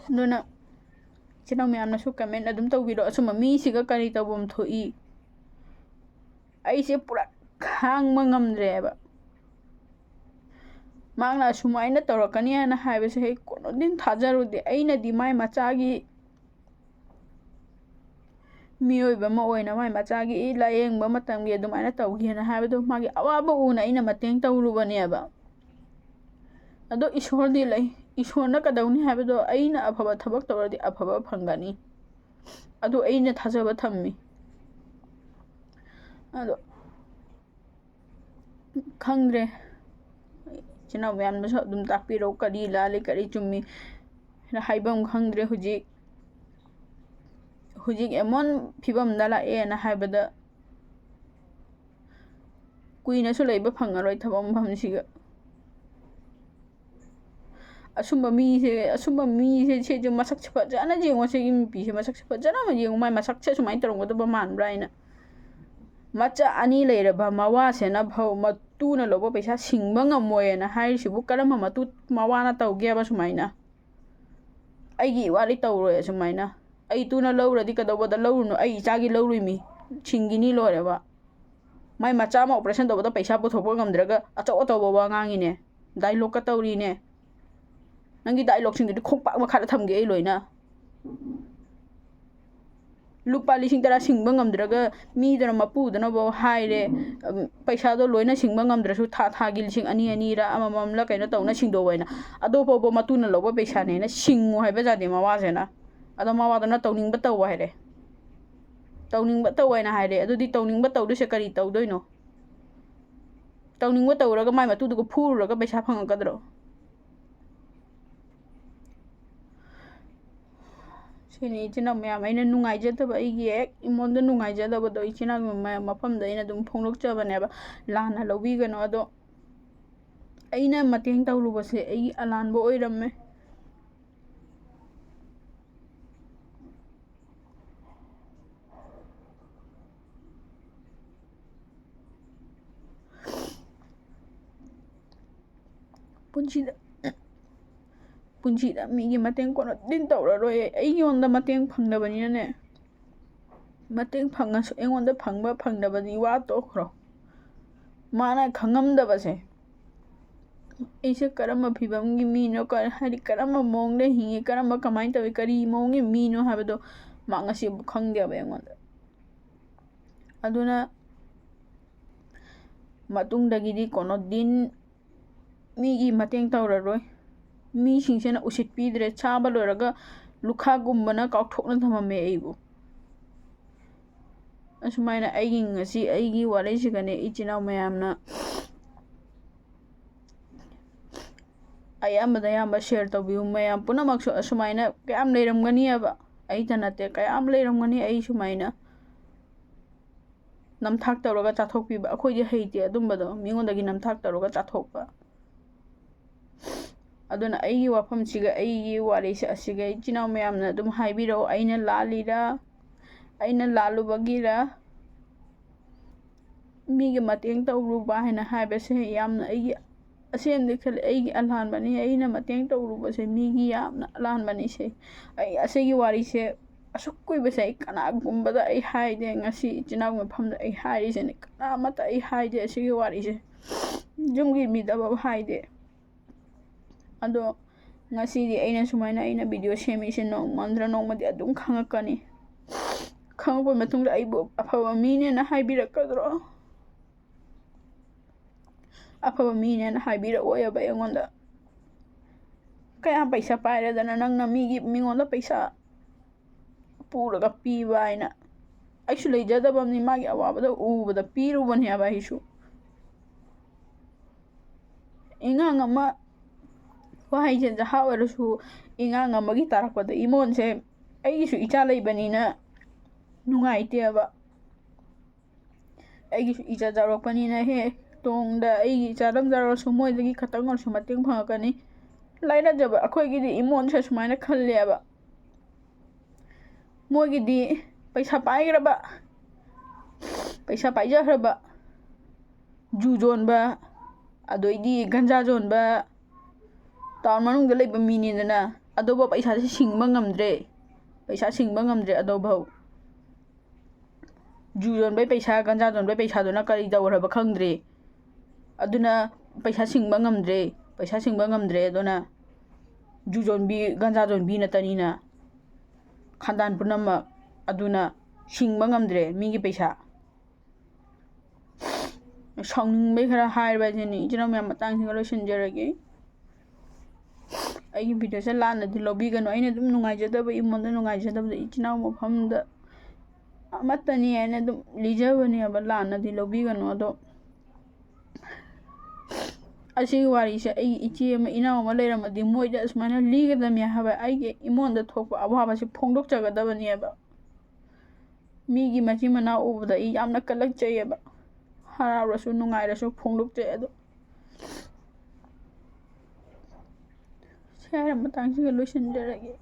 ꯑꯗꯨꯅ ꯏꯆꯤꯟ ꯏꯅꯥꯎ ꯃꯌꯥꯝꯅꯁꯨ comment ꯑꯗꯨꯝ ꯇꯧꯕꯤꯔꯣ, ꯑꯁꯨꯝꯕ ꯃꯤꯁꯤꯒ ꯀꯔꯤ ꯇꯧꯐꯝ ꯊꯣꯛꯏ? ꯑꯩꯁꯦ ꯄꯨꯔꯥ ꯈꯥꯡꯕ ꯉꯝꯗ꯭ꯔꯦꯕ꯫ ꯃꯍꯥꯛꯅ ꯑꯁꯨꯃꯥꯏꯅ ꯇꯧꯔꯛꯀꯅꯤ ꯍꯥꯏꯅ ꯍꯥꯏꯕꯁꯦ ꯑꯩ ꯀꯣꯟꯅꯗꯤꯟ ꯊꯥꯖꯔꯨꯗꯦ꯫ ꯑꯩꯅꯗꯤ ꯃꯥꯏ ꯃꯆꯥꯒꯤ ꯃꯤꯑꯣꯏꯕ ꯑꯃ ꯑꯣꯏꯅ ꯃꯥꯏ ꯃꯆꯥꯒꯤ ꯂꯥꯏꯌꯦꯡꯕ ꯃꯇꯝꯒꯤ ꯑꯗꯨꯃꯥꯏꯅ ꯇꯧꯒꯦꯅ ꯍꯥꯏꯕꯗꯣ ꯃꯥꯒꯤ ꯑꯋꯥꯕ ꯎꯅ ꯑꯩꯅ ꯃꯇꯦꯡ ꯇꯧꯔꯨꯕꯅꯦꯕ꯫ ꯑꯗꯣ ꯏꯁꯣꯔꯗꯤ ꯂꯩ, ꯏꯁꯣꯔꯅ ꯀꯩꯗꯧꯅꯤ ꯍꯥꯏꯕꯗꯣ, ꯑꯩꯅ ꯑꯐꯕ ꯊꯕꯛ ꯇꯧꯔꯗꯤ ꯑꯐꯕ ꯐꯪꯒꯅꯤ꯫ ꯑꯗꯨ ꯑꯩꯅ ꯊꯥꯖꯕ ꯊꯝꯃꯤ꯫ ꯑꯗꯣ ꯈꯪꯗ꯭ꯔꯦ, ꯏꯆꯤꯟ ꯏꯅꯥꯎ ꯃꯌꯥꯝꯅꯁꯨ ꯑꯗꯨꯝ ꯇꯥꯛꯄꯤꯔꯛꯎ, ꯀꯔꯤ ꯂꯥꯜꯂꯤ, ꯀꯔꯤ ꯆꯨꯝꯃꯤ ꯍꯥꯏꯅ ꯍꯥꯏꯐꯝ ꯈꯪꯗ꯭ꯔꯦ꯫ ꯍꯧꯖꯤꯛ, ꯍꯧꯖꯤꯛ ꯑꯦꯃꯣꯟ ꯐꯤꯕꯝꯗ ꯂꯥꯛꯑꯦꯅ ꯍꯥꯏꯕꯗ, ꯀꯨꯏꯅꯁꯨ ꯂꯩꯕ ꯐꯪꯉꯔꯣꯏ ꯊꯕꯛ ꯃꯐꯝꯁꯤꯒ꯫ ꯑꯁꯨꯝꯕ ꯃꯤꯁꯦ, ꯑꯁꯨꯝꯕ ꯃꯤꯁꯦ, ꯁꯤꯁꯨ ꯃꯁꯛꯁꯦ ꯐꯖꯅ ꯌꯦꯡꯉꯣ, ꯁꯤꯒꯤ ꯅꯨꯄꯤꯁꯦ ꯃꯁꯛꯁꯦ ꯐꯖꯅ ꯑꯃ ꯌꯦꯡꯉꯣ, ꯃꯥꯏ ꯃꯁꯛꯁꯦ ꯁꯨꯃꯥꯏꯅ ꯇꯧꯔꯝꯒꯗꯕ ꯃꯥꯟꯕ꯭ꯔꯥ ꯍꯥꯏꯅ꯫ ꯃꯆꯥ ꯑꯅꯤ ꯂꯩꯔꯕ ꯃꯋꯥꯁꯤꯅ ꯐꯥꯎ ꯃꯇꯨꯅ ꯂꯧꯕ ꯄꯩꯁꯥ ꯁꯤꯡꯕ ꯉꯝꯃꯣꯏꯅ ꯍꯥꯏꯔꯤꯁꯤꯕꯨ ꯀꯔꯝꯕ ꯃꯇꯨ ꯃꯋꯥꯅ ꯇꯧꯒꯦꯕ ꯁꯨꯃꯥꯏꯅ? ꯑꯩꯒꯤ ꯏꯋꯥꯗꯤ ꯇꯧꯔꯣꯏ ꯑꯁꯨꯃꯥꯏꯅ꯫ ꯑꯩ ꯇꯨꯅ ꯂꯧꯔꯗꯤ ꯀꯩꯗꯧꯕꯗ ꯂꯧꯔꯨꯅꯣ? ꯑꯩ ꯏꯆꯥꯒꯤ ꯂꯧꯔꯨꯏꯃꯤ, ꯁꯤꯡꯒꯤꯅꯤ ꯂꯣꯏꯔꯦꯕ꯫ ꯃꯥꯏ ꯃꯆꯥ ꯑꯃ operation ꯇꯧꯕꯗ ꯄꯩꯁꯥ ꯄꯨꯊꯣꯛꯄ ꯉꯝꯗ꯭ꯔꯒ ꯑꯆꯧ ꯑꯆꯧꯕ ꯋꯥ ꯉꯥꯡꯉꯤꯅꯦ, dialogueꯀ ꯇꯧꯔꯤꯅꯦ꯫ ꯅꯪꯒꯤ dialogueꯁꯤꯡꯗꯨꯗꯤ ꯈꯣꯡꯄꯥꯛ ꯃꯈꯥꯗ ꯊꯝꯒꯦ ꯑꯩ ꯂꯣꯏꯅ꯫ ꯂꯨꯄꯥ ꯂꯤꯁꯤꯡ ꯇꯔꯥ ꯁꯤꯡꯕ ꯉꯝꯗ꯭ꯔꯒ ꯃꯤꯗꯨꯅ ꯃꯄꯨꯗꯨꯅꯐꯥꯎ ꯍꯥꯏꯔꯦ, "ꯑꯝ, ꯄꯩꯁꯥꯗꯣ ꯂꯣꯏꯅ ꯁꯤꯡꯕ ꯉꯝꯗ꯭ꯔꯁꯨ ꯊꯥ ꯊꯥꯒꯤ ꯂꯤꯁꯤꯡ ꯑꯅꯤ ꯑꯅꯤꯔ ꯑꯃꯃꯝꯂ ꯀꯩꯅꯣ ꯇꯧꯅ ꯁꯤꯡꯗꯣꯛꯑꯣ" ꯍꯥꯏꯅ꯫ ꯑꯗꯨ ꯐꯥꯎꯕ ꯃꯇꯨꯅ ꯂꯧꯕ ꯄꯩꯁꯥꯅꯦꯅ ꯁꯤꯡꯉꯨ ꯍꯥꯏꯕ ꯖꯥꯠꯅꯦ ꯃꯋꯥꯁꯤꯅ꯫ ꯑꯗꯣ ꯃꯋꯥꯗꯨꯅ ꯇꯧꯅꯤꯡꯕ ꯇꯧ ꯍꯥꯏꯔꯦ꯫ ꯇꯧꯅꯤꯡꯕ ꯇꯧ ꯍꯥꯏꯅ ꯍꯥꯏꯔꯦ꯫ ꯑꯗꯨꯗꯤ ꯇꯧꯅꯤꯡꯕ ꯇꯧꯗꯣꯏꯁꯦ ꯀꯔꯤ ꯇꯧꯗꯣꯏꯅꯣ? ꯇꯧꯅꯤꯡꯕ ꯇꯧꯔꯒ ꯃꯥꯏ ꯃꯇꯨꯗꯨꯒ ꯐꯨꯔꯨꯔꯒ ꯄꯩꯁꯥ ꯐꯪꯉꯛꯀꯗ꯭ꯔꯣ? ꯁꯤꯅꯤ ꯏꯆꯤꯟ ꯏꯅꯥꯎ ꯃꯌꯥꯝ, ꯑꯩꯅ ꯅꯨꯡꯉꯥꯏꯖꯗꯕ, ꯑꯩꯒꯤ ꯍꯦꯛ ꯏꯃꯣꯟꯗ ꯅꯨꯡꯉꯥꯏꯖꯗꯕꯗꯣ ꯏꯆꯤꯟ ꯏꯅꯥꯎ ꯃꯌꯥꯝ ꯃꯐꯝꯗ ꯑꯩꯅ ꯑꯗꯨꯝ ꯐꯣꯡꯗꯣꯛꯆꯕꯅꯦꯕ꯫ ꯂꯥꯟꯅ ꯂꯧꯕꯤꯒꯅꯨ꯫ ꯑꯗꯣ ꯑꯩꯅ ꯃꯇꯦꯡ ꯇꯧꯔꯨꯕꯁꯦ ꯑꯩꯒꯤ ꯑꯂꯥꯟꯕ ꯑꯣꯏꯔꯝꯃꯦ꯫ ꯄꯨꯟꯁꯤꯗ, ꯄꯨꯟꯁꯤꯗ ꯃꯤꯒꯤ ꯃꯇꯦꯡ ꯀꯣꯟꯅ ꯇꯤꯟ ꯇꯧꯔꯔꯣꯏ꯫ ꯑꯩꯉꯣꯟꯗ ꯃꯇꯦꯡ ꯐꯪꯗꯕꯅꯤꯅꯅꯦ, ꯃꯇꯦꯡ ꯐꯪꯉꯁꯨ ꯑꯩꯉꯣꯟꯗ ꯐꯪꯕ ꯐꯪꯗꯕꯗꯤ ꯋꯥ ꯇꯣꯛꯈ꯭ꯔꯣ꯫ ꯃꯥꯅ ꯈꯪꯉꯝꯗꯕꯁꯦ, ꯑꯩꯁꯦ ꯀꯔꯝꯕ ꯐꯤꯕꯝꯒꯤ ꯃꯤꯅꯣ, ꯀ-, ꯍꯥꯏꯗꯤ ꯀꯔꯝꯕ ꯃꯑꯣꯡꯗ ꯍꯤꯡꯉꯤ, ꯀꯔꯝꯕ, ꯀꯃꯥꯏꯅ ꯇꯧꯏ, ꯀꯔꯤ ꯃꯑꯣꯡꯒꯤ ꯃꯤꯅꯣ ꯍꯥꯏꯕꯗꯣ ꯃꯥ ꯉꯁꯤꯕꯨ ꯈꯪꯗꯦꯕ ꯑꯩꯉꯣꯟꯗ꯫ ꯑꯗꯨꯅ ꯃꯇꯨꯡꯗꯒꯤꯗꯤ ꯀꯣꯟꯅꯣ ꯗꯤꯟ ꯃꯤꯒꯤ ꯃꯇꯦꯡ ꯇꯧꯔꯔꯣꯏ꯫ ꯃꯤꯁꯤꯡꯁꯤꯅ ꯎꯁꯤꯠꯄꯤꯗ꯭ꯔꯦ꯫ ꯆꯥꯕ ꯂꯣꯏꯔꯒ ꯂꯨꯈꯥꯒꯨꯝꯕꯅ ꯀꯥꯎꯊꯣꯛꯅ ꯊꯝꯃꯝꯃꯦ ꯑꯩꯕꯨ꯫ ꯑꯁꯨꯃꯥꯏꯅ ꯑꯩꯒꯤ ꯉꯁꯤ ꯑꯩꯒꯤ ꯋꯥꯔꯤꯁꯤꯒꯅꯦ, ꯏꯆꯤꯟ ꯏꯅꯥꯎ ꯃꯌꯥꯝꯅ ꯑꯌꯥꯝꯕꯗ ꯑꯌꯥꯝꯕ share ꯇꯧꯕꯤꯌꯨ꯫ ꯃꯌꯥꯝ ꯄꯨꯝꯅꯃꯛꯁꯨ ꯑꯁꯨꯃꯥꯏꯅ ꯀꯌꯥꯝ ꯂꯩꯔꯝꯒꯅꯤꯕ, ꯑꯩꯇ ꯅꯠꯇꯦ, ꯀꯌꯥꯝ ꯂꯩꯔꯝꯒꯅꯤ ꯑꯩ ꯁꯨꯃꯥꯏꯅ ꯅꯝꯊꯥꯛ ꯇꯧꯔꯒ ꯆꯥꯊꯣꯛꯄꯤꯕ꯫ ꯑꯩꯈꯣꯏꯗꯤ ꯍꯩꯇꯦ ꯑꯗꯨꯝꯕꯗꯣ, ꯃꯤꯉꯣꯟꯗꯒꯤ ꯅꯝꯊꯥꯛ ꯇꯧꯔꯒ ꯆꯥꯊꯣꯛꯄ꯫ ꯑꯗꯨꯅ ꯑꯩꯒꯤ ꯋꯥꯐꯝꯁꯤꯒ ꯑꯩꯒꯤ ꯋꯥꯔꯤꯁꯦ ꯑꯁꯤꯒ ꯏꯆꯤꯟ ꯏꯅꯥꯎ ꯃꯌꯥꯝꯅ ꯑꯗꯨꯝ ꯍꯥꯏꯕꯤꯔꯛꯑꯣ, ꯑꯩꯅ ꯂꯥꯜꯂꯤꯔꯥ, ꯑꯩꯅ ꯂꯥꯜꯂꯨꯕꯒꯤꯔ, ꯃꯤꯒꯤ ꯃꯇꯦꯡ ꯇꯧꯔꯨꯕ ꯍꯥꯏꯅ ꯍꯥꯏꯕꯁꯦ ꯌꯥꯝꯅ ꯑꯩꯒꯤ ꯑꯁꯦꯡꯕꯗꯤ ꯈꯜꯂꯤ, ꯑꯩꯒꯤ ꯑꯂꯥꯟꯕꯅꯤ꯫ ꯑꯩꯅ ꯃꯇꯦꯡ ꯇꯧꯔꯨꯕꯁꯦ ꯃꯤꯒꯤ ꯌꯥꯝꯅ ꯑꯂꯥꯟꯕꯅꯤꯁꯦ꯫ ꯑꯩ ꯑꯁꯤꯒꯤ ꯋꯥꯔꯤꯁꯦ ꯑꯁꯨꯛ ꯀꯨꯏꯕꯁꯦ ꯑꯩ ꯀꯅꯥꯒꯨꯝꯕꯗ ꯑꯩ ꯍꯥꯏꯗꯦ꯫ ꯉꯁꯤ ꯏꯆꯤꯟ ꯏꯅꯥꯎ ꯃꯐꯝꯗ ꯑꯩ ꯍꯥꯏꯔꯤꯁꯤꯅꯦ, ꯀꯅꯥꯃꯠꯇ ꯑꯩ ꯍꯥꯏꯗꯦ ꯑꯁꯤꯒꯤ ꯋꯥꯔꯤꯁꯦ, ꯌꯨꯝꯒꯤ ꯃꯤꯗꯐꯥꯎ ꯍꯥꯏꯗꯦ꯫ ꯑꯗꯣ ꯉꯁꯤꯗꯤ ꯑꯩꯅ ꯁꯨꯃꯥꯏꯅ ꯑꯩꯅ video ꯁꯦꯝꯃꯤꯁꯦ ꯅꯣꯡꯃ ꯅꯠꯇ꯭ꯔ ꯅꯣꯡꯃꯗꯤ ꯑꯗꯨꯝ ꯈꯪꯉꯛꯀꯅꯤ꯫ ꯈꯪꯉꯛꯄ ꯃꯇꯨꯡꯗ ꯑꯩꯕꯨ ꯑꯐꯕ ꯃꯤꯅꯦꯅ ꯍꯥꯏꯕꯤꯔꯛꯀꯗ꯭ꯔꯣ? ꯑꯐꯕ ꯃꯤꯅꯦꯅ ꯍꯥꯏꯕꯤꯔꯛꯑꯣꯏꯕ ꯑꯩꯉꯣꯟꯗ꯫ ꯀꯌꯥꯝ ꯄꯩꯁꯥ ꯄꯥꯏꯔꯗꯅ ꯅꯪꯅ ꯃꯤꯒꯤ, ꯃꯤꯉꯣꯟꯗ ꯄꯩꯁꯥ ꯄꯨꯔꯒ ꯄꯤꯕ ꯍꯥꯏꯅ? ꯑꯩꯁꯨ ꯂꯩꯖꯗꯕꯅꯤ, ꯃꯥꯒꯤ ꯑꯋꯥꯕꯗꯣ ꯎꯕꯗ ꯄꯤꯔꯨꯕꯅꯦꯕ ꯑꯩꯁꯨ꯫ ꯏꯉꯥꯡ ꯑꯃ, ꯋꯥꯍꯩꯁꯦ ꯖꯍꯥ ꯑꯣꯏꯔꯁꯨ, ꯏꯉꯥꯡ ꯑꯃꯒꯤ ꯇꯥꯔꯛꯄꯗ ꯏꯃꯣꯟꯁꯦ, ꯑꯩꯒꯤꯁꯨ ꯏꯆꯥ ꯂꯩꯕꯅꯤꯅ ꯅꯨꯡꯉꯥꯏꯇꯦꯕ꯫ ꯑꯩꯒꯤꯁꯨ ꯏꯆꯥ ꯆꯥꯎꯔꯛꯄꯅꯤꯅ ꯍꯦ, ꯇꯣꯡꯗ ꯑꯩꯒꯤ ꯏꯆꯥ ꯂꯝꯖꯥꯔꯁꯨ ꯃꯣꯏꯗꯒꯤ ꯈꯇꯪ ꯑꯣꯏꯔꯁꯨ ꯃꯇꯦꯡ ꯐꯪꯉꯛꯀꯅꯤ꯫ ꯂꯥꯏꯔꯖꯕ ꯑꯩꯈꯣꯏꯒꯤꯗꯤ ꯏꯃꯣꯟꯁꯦ ꯁꯨꯃꯥꯏꯅ ꯈꯜꯂꯦꯕ, ꯃꯣꯏꯒꯤꯗꯤ ꯄꯩꯁꯥ ꯄꯥꯏꯈ꯭ꯔꯕ, ꯄꯩꯁꯥ ꯄꯥꯏꯖꯈ꯭ꯔꯕ, ꯖꯨ ꯌꯣꯟꯕ, ꯑꯗꯩꯗꯤ ꯒꯟꯖꯥ ꯌꯣꯟꯕ, town ꯃꯅꯨꯡꯗ ꯂꯩꯕ ꯃꯤꯅꯤꯗꯅ, ꯑꯗꯨꯐꯥꯎ ꯄꯩꯁꯥꯁꯦ ꯁꯤꯡꯕ ꯉꯝꯗ꯭ꯔꯦ, ꯄꯩꯁꯥ ꯁꯤꯡꯕ ꯉꯝꯗ꯭ꯔꯦ ꯑꯗꯨꯐꯥꯎ꯫ ꯖꯨ ꯌꯣꯟꯕꯩ ꯄꯩꯁꯥ, ꯒꯟꯖꯥ ꯌꯣꯟꯕꯩ ꯄꯩꯁꯥꯗꯨꯅ ꯀꯔꯤ ꯇꯧꯈ꯭ꯔꯕ ꯈꯪꯗ꯭ꯔꯦ꯫ ꯑꯗꯨꯅ ꯄꯩꯁꯥ ꯁꯤꯡꯕ ꯉꯝꯗ꯭ꯔꯦ, ꯄꯩꯁꯥ ꯁꯤꯡꯕ ꯉꯝꯗ꯭ꯔꯦ꯫ ꯑꯗꯨꯅ ꯖꯨ ꯌꯣꯟꯕꯤ, ꯒꯟꯖꯥ ꯌꯣꯟꯕꯤ ꯅꯠꯇꯅꯤꯅ ꯈꯟꯗꯥꯟ ꯄꯨꯝꯅꯃꯛ ꯑꯗꯨꯅ ꯁꯤꯡꯕ ꯉꯝꯗ꯭ꯔꯦ ꯃꯤꯒꯤ ꯄꯩꯁꯥ꯫ ꯁꯥꯎꯅꯤꯡꯕꯩ ꯈꯔ ꯍꯥꯏꯔꯕ ꯍꯥꯏꯁꯤꯅꯤ꯫ ꯏꯆꯤꯟ ꯏꯅꯥꯎ ꯃꯌꯥꯝ, ꯃꯇꯥꯡꯁꯤꯒ ꯂꯣꯏꯁꯤꯟꯖꯔꯒꯦ꯫ ꯑꯩꯒꯤ ꯚꯤꯗꯤꯑꯣꯁꯦ ꯂꯥꯟꯅꯗꯤ ꯂꯧꯕꯤꯒꯅꯨ꯫ ꯑꯩꯅ ꯑꯗꯨꯝ ꯅꯨꯡꯉꯥꯏꯖꯗꯕ, ꯏꯃꯣꯟꯗ ꯅꯨꯡꯉꯥꯏꯖꯗꯕꯗ ꯏꯆꯤꯟ ꯏꯅꯥꯎ ꯃꯐꯝꯗ ꯑꯃꯠꯇꯅꯤ ꯍꯥꯏꯅ ꯑꯗꯨꯝ ꯂꯤꯖꯕꯅꯦꯕ, ꯂꯥꯟꯅꯗꯤ ꯂꯧꯕꯤꯒꯅꯨ꯫ ꯑꯗꯣ ꯑꯁꯤꯒꯤ ꯋꯥꯔꯤꯁꯦ ꯑꯩꯒꯤ ꯏꯆꯦ ꯑꯃ, ꯏꯅꯥꯎ ꯑꯃ ꯂꯩꯔꯝꯃꯗꯤ ꯃꯣꯏꯗ ꯑꯁꯨꯃꯥꯏꯅ ꯂꯤꯒꯗꯕꯅꯦ ꯍꯥꯏꯕ꯫ ꯑꯩꯒꯤ ꯏꯃꯣꯟꯗ ꯊꯣꯛꯄ ꯑꯋꯥꯕꯁꯦ ꯐꯣꯡꯗꯣꯛꯆꯒꯗꯕꯅꯦꯕ꯫ ꯃꯤꯒꯤ ꯃꯆꯤꯟ ꯃꯅꯥꯎ ꯎꯕꯗ ꯑꯩ ꯌꯥꯝꯅ ꯀꯜꯂꯛꯆꯩꯑꯕ꯫ ꯍꯔꯥꯎꯔꯁꯨ ꯅꯨꯡꯉꯥꯏꯔꯁꯨ ꯐꯣꯡꯗꯣꯛꯆꯩ꯫ ꯑꯗꯣ ꯁꯤ ꯍꯥꯏꯔ ꯃꯇꯥꯡꯁꯤꯒ ꯂꯣꯏꯁꯤꯟꯖꯔꯒꯦ꯫